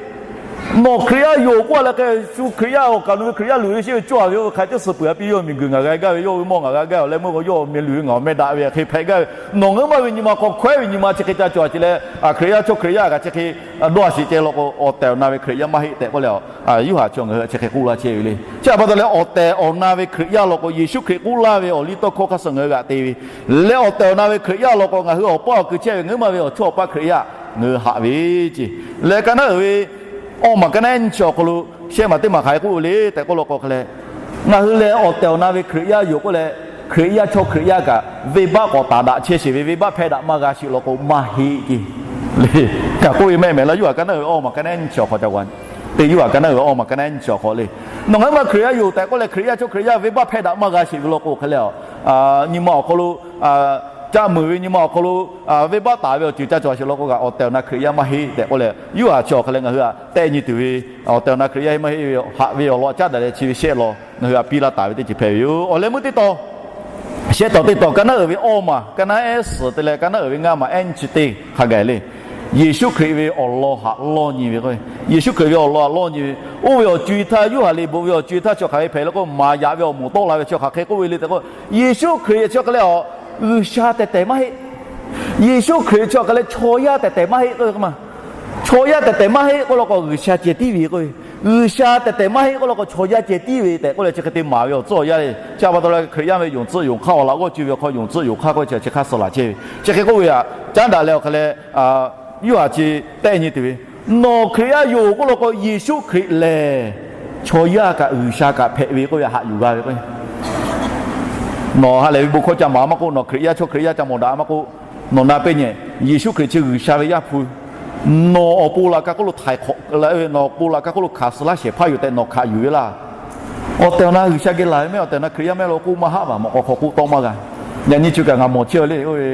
Nawˬ Hkriꞈ yaˇ yoˬ k'oˆ leh hk'e, shu Hkriꞈ yaˇ awˬ kaˍ lo ve Hkriꞈ yaˇ luˬ ve shehˆ ve cawˇ a ve, oˇ ve hk'a ceuˬ suh peuˬ a piˇ, yawˇ ve miˬguiˬ ngaˬ g'a gaˇ ve, yawˇ ve mawˇ ngaˬ g'a gaˇ ve, awˬ leh meuˇ k'o yawˇ meh luˬ ve ngaˬ awˬ meh daꞈ ve hk'e hpehꞈ gaˇ ve, nawˬ ngaˬ huiˉ ma ve nyi ma hk'aw hkawehˉ ve nyi ma chi hk'e ca cawˬ a ce leh, Hkriꞈ yaˇ chaw Hkriꞈ yaˇ kaꞈ chi hk'e dawˇ a shiˍ ceh law k'o, awˬ tehˬ awˬ na ve Hkriꞈ yaˇ maˇ heˆ tehꞈ k'oˆ leh, Yoˇhanˬ chi ngaˬ hui chi hk'e k'oˆ laˇ chehˇ ve le. Chi htaꞈ pa taw leh awˬ tehˬ awˬ na ve Hkriꞈ yaˇ law k'o, Yeˍsuˆ Hkriꞈ k'oˆ laˇ ve awˬ liˇ tawˇ hkawˇ hk'a shuˍ ngaˬ hui g'aꞈ te ve leh, awˬ tehˬ awˬ na ve Hkriꞈ yaˇ law k'o, ngaˬ hui awˬ paˇ awˬ kui chehˇ ve ngaˬ huiˉ ma ve awˬ chawˇ awˬ paˇ Hkriꞈ yaˇ ngaˬ hui haꞈ ve ce. Leh ka naˉ uiˍ ve awˇ maˬ ka naˉ ehˉ nyi chi awˬ hk'aw lo shehˆ maˬ teˇ maˬ hk'aˬ hk'e k'oˆ ve le tehꞈ k'oˆ law k'o hk'e leh, ngaˬ hui lehˬ awˬ tehˬ awˬ na ve Hkriꞈ yaˇ yoˬ k'oˆ leh, Hkriꞈ yaˇ chaw Hkriꞈ yaˇ kaꞈ venˇbaˆ k'awꞈ taˍ daꞈ chehˇ sheˍ ve, venˇbaˆ hpehˇ daꞈ maˇ g'a sheˍ law k'o maˇ heˆ ce. Leh kaꞈ k'oˆ ve mehˆ mehˍ laˇ, Yoˇhanˬ ka naˉ uiˍ ve awˇ maˬ ka naˉ ehˉ nyi chi awˬ hk'aw ca g'a, teˇ Yoˇhanˬ ka naˉ uiˍ ve awˇ maˬ ka naˉ ehˉ nyi chi awˬ hk'aw le. Nawˬ ngaˬ huiˉ ma Hkriꞈ yaˇ yoˬ tehꞈ k'oˆ leh, Hkriꞈ yaˇ chaw Hkriꞈ yaˇ venˇbaˆ hpehˇ daꞈ maˇ g'a sheˍ ve law k'o hk'e leh, nyi ma awˬ hk'aw lo caˆ meuˍ ve, nyi ma awˬ hk'aw lo venˇbaˆ taˍ ve awˬ ceuˬ ca cawˬ sheˍ law k'o kaꞈ, awˬ tehˬ awˬ na Hkriꞈ yaˇ maˇ heˆ tehꞈ k'oˆ leh, Yoˇhanˬ chi awˬ hk'e leh ngaˬ hui htaꞈ tehˆ nyi tuˬ ve, awˬ tehˬ awˬ na Hkriꞈ yaˇ maˇ heˆ ve haꞈ ve awˬ lawn caˉ daꞈ leh chi ve shehˆ law ngaˬ hui htaꞈ piˇ laˇ taˍ ve teˇ ceuˬ hpehꞈ ve yoˬ. Awˬ leh meuˇ teˇ tawn, shehˆ tawn teˇ tawn ka naˉ uiˍ ve awˇ maˬ ka naˉ ehˉ suhˍ te leh ka naˉ uiˍ ve ngaˇ maˬ ehˉ nyi chi teˇ hk'a gaˬ le. Yeˍsuˆ Hkriꞈ ve awˬ lawn htaꞈ lawˇ nyi ve k'o, Yeˍsuˆ Hkriꞈ ve awˬ lawn htaꞈ lawˇ nyi ve, oˇ ve awˬ co-e htaˇ, Yoˇhanˬ liꞈ bvuhꞈ ve awˬ co-e htaˇ chi hk'aˬ hk'e hpehꞈ le k'o, maˍ yaꞈ ve awˬ moˍ tawˆ la ve chi hk'aˬ hk'e k'oˆ ve le tehꞈ k'o, Yeˍsuˆ Hkriꞈ chi hk'e leh G'uiˬsha tehˬ tehˬ maˇ heˆ. Yeˍsuˆ Hkriꞈ chi hk'e leh chaw yaˇ tehˬ tehˬ maˇ heˆ k'o, chaw yaˇ tehˬ tehˬ maˇ heˆ k'oˆ law k'o, G'uiˬsha ceh tiˉ ve k'o, G'uiˬsha tehˬ tehˬ maˇ heˆ k'oˆ law k'o, chaw yaˇ ceh tiˉ ve tehꞈ k'oˆ leh chi hk'e te maˍ ve awˬ tcuhˉ awˬ yanˇ le. Chi pa taw leh Hkriꞈ yaˇ ve yonˍ tcuhˆ yonˍ hk'aˇ awˬ laꞈ g'awˇ co ve awˬ hk'aw yonˍ tcuhˆ yonˍ hk'aˇ k'oˆ chi chi hk'aˇ suh laˬ chehˇ ve. Chi hk'e k'oˆ ve htaꞈ caˉ daꞈ leh awˬ hk'e leh, Yoˇhanˬ chi tehˆ nyi tuˬ ve, nawˬ Hkriꞈ yaˇ yoˬ k'oˆ law k'o, Yeˍsuˆ Hkriꞈ lehˬ chaw yaˇ kaꞈ G'uiˬsha kaꞈ hpehꞈ ve k'oˆ ve haꞈ yuˬ g'a ve k'o, nawˬ ha lehˬ ve bon hkawˇ ca maˍ maˇ k'oˆ, nawˬ Hkriꞈ yaˇ chaw Hkriꞈ yaˇ ca mawˬ daꞈ maˇ k'oˆ, nawˬ na peˇ nyi, Yeˍsuˆ Hkriꞈ chi G'uiˬsha ve Yaˇ hpu, nawˬ awˬ pon laꞈ ka hk'oˆ lo htaiˍ hk'awꞈ la ve, nawˬ awˬ pon laꞈ ka hk'oˆ lo hkanˍ suh laˇ shehˍ hpaˇ yoˬ tehꞈ nawˬ hkanˍ yuˬ ve laˇ. Awˬ tehˬ awˬ na G'uiˬsha geh laˬ ve mehˆ, awˬ tehˬ awˬ na Hkriꞈ yaˇ mehˆ law k'oˆ maˇ haˆ vaˬ, mawꞈ k'aw hk'aw k'oˆ tawˆ maˇ g'a. Yaꞈ nyi chi kaꞈ ngaˬ mawˬ chehˇ ve le, oˇ ve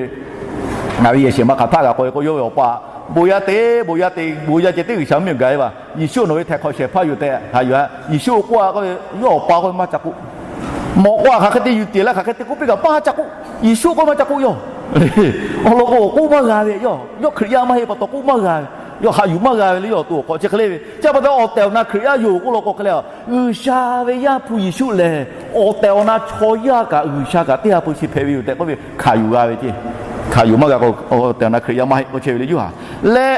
ngaˬ ve yehˬ shehˍ ma hk'aˬ htaˆ g'a k'oˆ ve k'o, yawˇ ve awˬ pa, bon yaˇ te, bon yaˇ te, bon yaˇ ceh tiˉ G'uiˬsha mvuhˇ miˬ gaˬ ve vaˬ. Yeˍsuˆ nawˬ ve htaiˍ hk'awꞈ shehˍ hpaˇ yoˬ tehꞈ haꞈ yuˬ a. Yeˍsuˆ k'oˆ a k'oˆ ve, yawˇ awˬ pa k'oˆ ve maˇ ca k'oˆ. Mawꞈ k'aw hk'aˬ hk'e te yuˬ tiˍ leh hk'aˬ hk'e te k'oˆ piˇ kaꞈ maˇ ca k'oˆ. Yeˍsuˆ k'oˆ ve maˇ ca k'oˆ yawˇ. Awˬ lawn k'o k'oˆ maˇ g'a ve, yawˇ Hkriꞈ yaˇ maˇ heˆ pa taw k'oˆ maˇ g'a ve. Yawˇ haꞈ yuˬ maˇ g'a ve le, yawˇ awˬ to awˬ hk'aw chi hk'e le ve. Chi pa taw awˬ tehˬ awˬ na Hkriꞈ yaˇ yoˬ k'oˆ law k'o hk'e leh, G'uiˬsha ve Yaˇ hpu Yeˍsuˆ lehˬ, awˬ tehˬ awˬ na chaw yaˇ kaꞈ G'uiˬsha kaꞈ teˇ ha hpu chi hpehꞈ ve yoˬ tehꞈ k'oˆ ve hkanˍ yuˬ g'a ve ce. Hkanˍ yuˬ maˇ g'a k'o, awˬ tehˬ awˬ na Hkriꞈ yaˇ maˇ heˆ k'oˆ chehˇ ve le Yoˇhanˬ. Leh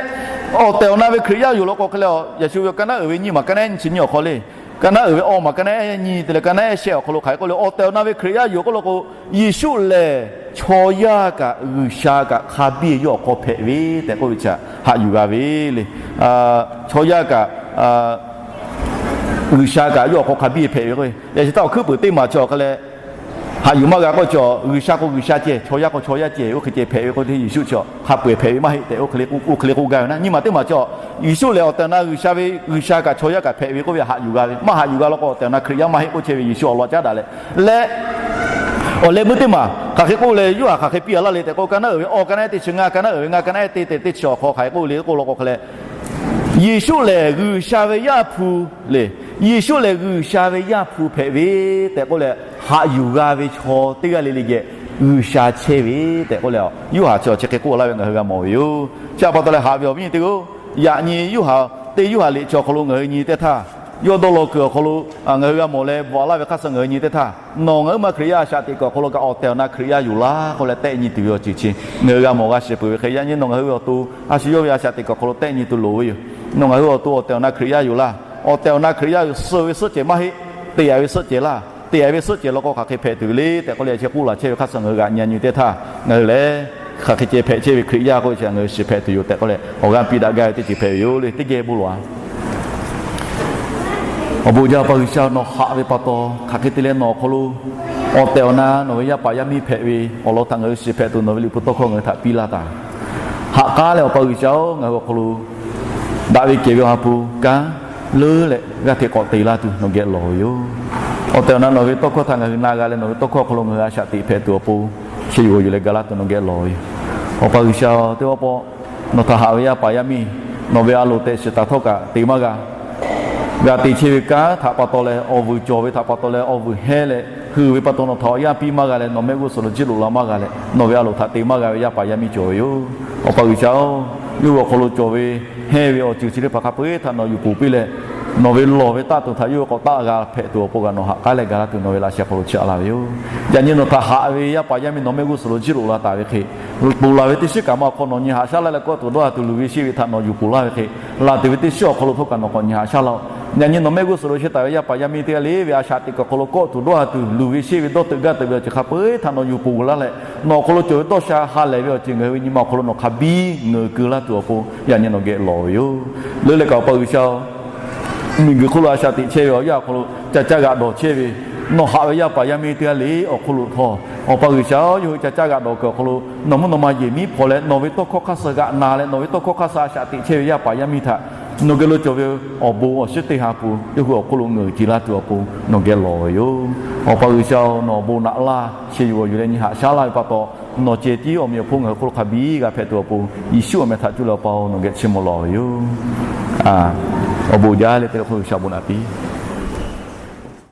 awˬ tehˬ awˬ na ve Hkriꞈ yaˇ yoˬ law k'o hk'e leh, yaꞈ shu ve ka naˉ uiˍ ve nyi maˬ ka naˉ ehˉ nyi chi nyi awˬ hk'aw le, ka naˉ uiˍ ve awˇ maˬ ka naˉ ehˉ nyi te leh ka naˉ ehˉ shehˆ awˬ hk'aw lo hk'aˬ hk'e k'oˆ le, awˬ tehˬ awˬ na ve Hkriꞈ yaˇ yoˬ k'oˆ law k'o, Yeˍsuˆ lehˬ chaw yaˇ kaꞈ G'uiˬsha kaꞈ hk'a biˇ yawˇ awˬ hk'aw hpehꞈ ve tehꞈ k'oˆ ve chi htaꞈ haꞈ yuˬ g'a ve le. Chaw yaˇ kaꞈ G'uiˬsha kaꞈ yawˇ awˬ hk'aw hk'a biˇ hpehꞈ ve k'o, yaꞈ shi htaˇ awˬ hkuiˉ puiˍ teˇ maˬ chi awˬ hk'e leh, haꞈ yuˬ maˇ g'a k'oˆ chi, G'uiˬsha k'o G'uiˬsha ceh, chaw yaˇ k'o chaw yaˇ ceh, oˇ hk'e ceh hpehꞈ ve k'oˆ ve Yeˍsuˆ chi hk'a peu-eˬ hpehꞈ ve maˇ heˆ tehꞈ oˇ hk'e le k'oˆ g'a ve na. Nyi maˬ teˇ maˬ chi, Yeˍsuˆ lehˬ awˬ tehˬ awˬ na G'uiˬsha ve, G'uiˬsha kaꞈ chaw yaˇ kaꞈ hpehꞈ ve k'oˆ ve htaꞈ haꞈ yuˬ g'a ve, maˇ haꞈ yuˬ g'a law k'o awˬ tehˬ awˬ na Hkriꞈ yaˇ maˇ heˆ k'oˆ chehˇ ve Yeˍsuˆ awˬ lawn caˉ daꞈ leh, leh awˬ leh meuˇ teˇ maˬ hk'aˬ hk'e k'oˆ leh Yoˇhanˬ hk'aˬ hk'e piˇ a laˇ le tehꞈ k'o, ka naˉ uiˍ ve awˇ ka naˉ ehˉ teˇ chi ngaˇ, ka naˉ uiˍ ve ngaˇ ka naˉ ehˉ teˇ te teˇ chi awˬ hk'aw hk'aˬ hk'e k'oˆ le k'oˆ law k'o hk'e leh, Yeˍsuˆ lehˬ G'uiˬsha ve Yaˇ hpu le. Yeˍsuˆ lehˬ G'uiˬsha ve Yaˇ hpu hpehꞈ ve tehꞈ k'oˆ leh, haꞈ yuˬ g'a ve chaw teˇ g'aˇ le le geh G'uiˬsha chehˇ ve tehꞈ k'oˆ leh, Yoˇhanˬ chi awˬ chi hk'e k'oˆ laˇ ve ngaˬ hui g'a mawˬ ve yoˬ. Chi pa taw leh haꞈ ve awˬ viˉ nyi teˇ g'aˇ, yaꞈ nyi Yoˇhanˬ teˇ Yoˇhanˬ liꞈ chi awˬ hk'aw lo ngaˬ hui nyi teˇ htaˇ, yawˇ dawˇ law kuiˬ awˬ hk'aw lo ngaˬ hui g'a mawˬ leh bvuhꞈ laˇ ve hk'aˇ suh ngaˬ hui nyi teˇ htaˇ, nawˬ ngaˬ huiˉ ma Hkriꞈ yaˇ a shaꞈ teꞈ kuiˬ awˬ hk'aw lo kaꞈ awˬ tehˬ awˬ na Hkriꞈ yaˇ yoˬ laˇ k'oˆ leh tehˆ nyi tuˬ ve awˬ ceuˬ chi ngaˬ hui g'a mawˬ g'a shiˍ peuˬ ve hk'e, yaꞈ nyi nawˬ ngaˬ hui ve awˬ to a shu yawˇ ve a shaꞈ teꞈ kuiˬ awˬ hk'aw lo tehˆ nyi tuˬ loˍ ve yoˬ. Nawˬ ngaˬ hui awˬ to awˬ tehˬ awˬ na Hkriꞈ yaˇ yoˬ laˇ. Awˬ tehˬ awˬ na Hkriꞈ yaˇ yoˬ, suh ve suhˆ cehˬ maˇ heˆ, te yaꞈ ve suhˆ cehˬ laˇ. Te yaꞈ ve suhˆ cehˬ law k'o hk'aˬ hk'e hpehꞈ tuˬ ve le tehꞈ k'oˆ leh chi k'oˆ laˬ chehˇ ve hk'aˇ suh ngaˬ hui g'a nyi nyi teˇ htaˇ, ngaˬ hui lehˬ hk'aˬ hk'e ceh hpehꞈ chehˇ ve Hkriꞈ yaˇ k'oˆ ve chi ngaˬ hui shiˍ hpehꞈ tuˬ yoˬ tehꞈ k'oˆ leh awˬ g'aˇ piˇ daꞈ gaˇ ve teˇ ceuˬ hpehꞈ ve yoˬ le. Teˇ geh bon lawˬ-a. Awˬ bon jaˇ Awˬ pa G'uiˬsha, nawˬ haꞈ ve pa taw hk'aˬ hk'e te leh nawˬ awˬ hk'aw lo awˬ tehˬ awˬ na nawˬ ve yaˇ paˍ yaˇ miˇ hpehꞈ ve awˬ lawn htaꞈ ngaˬ hui shiˍ hpehꞈ tuˬ nawˬ ve liꞈ hpu tawˇ hkawˇ ngaˬ hui htaꞈ piˇ laˇ taˍ. Haꞈ k'aˉ leh Awˬ pa G'uiˬsha-oˬ, ngaˬ hui awˬ hk'aw lo daꞈ ve kehˬ ve Awˬ ha hpu kanˉ leuˉ leh g'aˇ hteꞈ k'awꞈ te laˇ tuˬ nawˬ geh lawˬ ve yoˬ. Awˬ tehˬ awˬ na nawˬ ve tawˇ hkawˇ htaꞈ ngaˬ hui na g'a leh nawˬ ve tawˇ hkawˇ awˬ hk'aw lo ngaˬ hui a shaꞈ teꞈ hpehꞈ tuˬ awˬ pon chi yuˬ yuˬ leh ga laˇ tuˬ nawˬ geh lawˬ ve yoˬ. Awˬ pa G'uiˬsha-oˬ, teˇ pawˆ pawˆ nawˬ htaꞈ haꞈ ve yaˇ paˍ yaˇ miˇ nawˬ ve a loˍ tehꞈ shiˍ taˍ htawˇ kaꞈ te maˇ g'a. G'a te chehˇ ve kanˉ htaꞈ pa taw leh awˬ vuiˬ cawˬ ve htaꞈ pa taw leh awˬ vuiˬ hehnˇ leh hui ve pa taw nawˬ htaꞈ awˬ yanˇ piˇ maˇ g'a leh nawˬ mehˆ g'uˇ suhˍ lo jiˇ loꞈ la maˇ g'a leh nawˬ ve a loˍ htaꞈ te maˇ g'a ve yaˇ paˍ yaˇ miˇ cawˬ ve yoˬ. Awˬ pa G'uiˬsha-oˬ, Yawˇ hui awˬ hk'aw lo cawˬ ve hehnˇ ve awˬ ceuˬ chi teˇ hpaˍ hk'a peu-eˬ htaꞈ nawˬ yuˬ poˬ piˇ leh, nawˬ ve lawˬ ve taˆ tuˬ htaꞈ yawˇ hui k'awꞈ taˆ g'a hpehꞈ tuˬ awˬ pon kaꞈ nawˬ haꞈ k'aˉ leh ga laˇ tuˬ nawˬ ve laꞈ sheh hk'aw lo chiˇ aꞈ laˇ ve yoˬ. Yaꞈ nyi nawˬ htaꞈ haꞈ ve yaˇ paˍ yaˇ miˇ nawˬ mehˆ g'uˇ suhˍ lo jiˇ loꞈ la taˍ ve hk'e, ponˬ laˬ ve teˇ shiˉ kaꞈ maˇ awˬ hk'aw nawˬ nyi haꞈ shaˉ laˇ leh kawˆ tuˬ dawˇ ha tuˬ luˬ ve sheˆ ve htaꞈ nawˬ yuˬ poˬ laˇ ve hk'e, laˬ tuˬ ve teˇ shiˉ awˬ hk'aw lo htawˇ kaꞈ nawˬ k'awꞈ nyi haꞈ shaˉ laˇ-oˆ. Yaꞈ nyi nawˬ mehˆ g'uˇ suhˍ lo chehˇ taˍ ve yaˇ paˍ yaˇ miˇ teˇ g'aˇ le ve a shaꞈ teꞈ kuiˬ awˬ hk'aw lo kawˆ tuˬ dawˇ ha tuˬ luˬ ve sheˆ ve dawˇ teuꞈ gaˇ teuꞈ ve awˬ ceuˬ hk'a peu-eˬ htaꞈ nawˬ yuˬ poˬ laˇ leh, nawˬ awˬ hk'aw lo cawˬ ve dawˇ sha ha lehˬ ve awˬ ceuˬ ngaˬ hui ve nyi ma awˬ hk'aw lo nawˬ hk'a biˇ ngeuˍ keu laˇ tuˬ awˬ pon yaꞈ nyi nawˬ geh lawˬ ve yoˬ. Leuˉ leh kaꞈ Awˬ pa G'uiˬsha-oˬ, miˬguiˬ hk'oˆ lo a shaꞈ teꞈ chehˇ ve awˬ yanˇ awˬ hk'aw lo ca caˇ g'aꞈ dawˬ chehˇ ve, nawˬ haꞈ ve yaˇ paˍ yaˇ miˇ teˇ g'aˇ le awˬ hk'oˆ lo htawˇ, Awˬ pa G'uiˬsha-oˬ, yawˇ hui ca caˇ g'aꞈ dawˬ kuiˬ awˬ hk'aw lo nawˬ mvuhˇ naw ma yehˬ miˉ hpaw leh nawˬ ve tawˇ hkawˇ hk'aˇ suh g'aꞈ na leh nawˬ ve tawˇ hkawˇ hk'aˇ suh a shaꞈ teꞈ chehˇ ve yaˇ paˍ yaˇ miˇ htaꞈ nawˬ geh lo cawˬ ve awˬ bon awˬ shiˉ teˇ ha pun yawˇ hui awˬ hk'oˆ lo ngeuˍ ce laˇ tuˬ awˬ pon nawˬ geh lawˬ ve yoˬ. Awˬ pa G'uiˬsha-oˬ, nawˬ awˬ bon naꞈ laˇ sheh yuˬ g'awˬ yuˬ leh nyi haꞈ shaˉ laˇ ve pa taw, nawˬ ceh tiˉ awˬ meꞈ awˬ hponˇ ngaˬ hui hk'oˆ lo hk'a biˇ g'a hpehꞈ tuˬ awˬ pon Yeˍsuˆ awˬ meh htaꞈ cuˇ leh Awˬ pa-oˬ, nawˬ geh chiˇ mvuh lawˬ ve yoˬ. Awˬ bon jaˇ leh te leh hk'oˆ G'uiˬsha bon naꞈ piˇ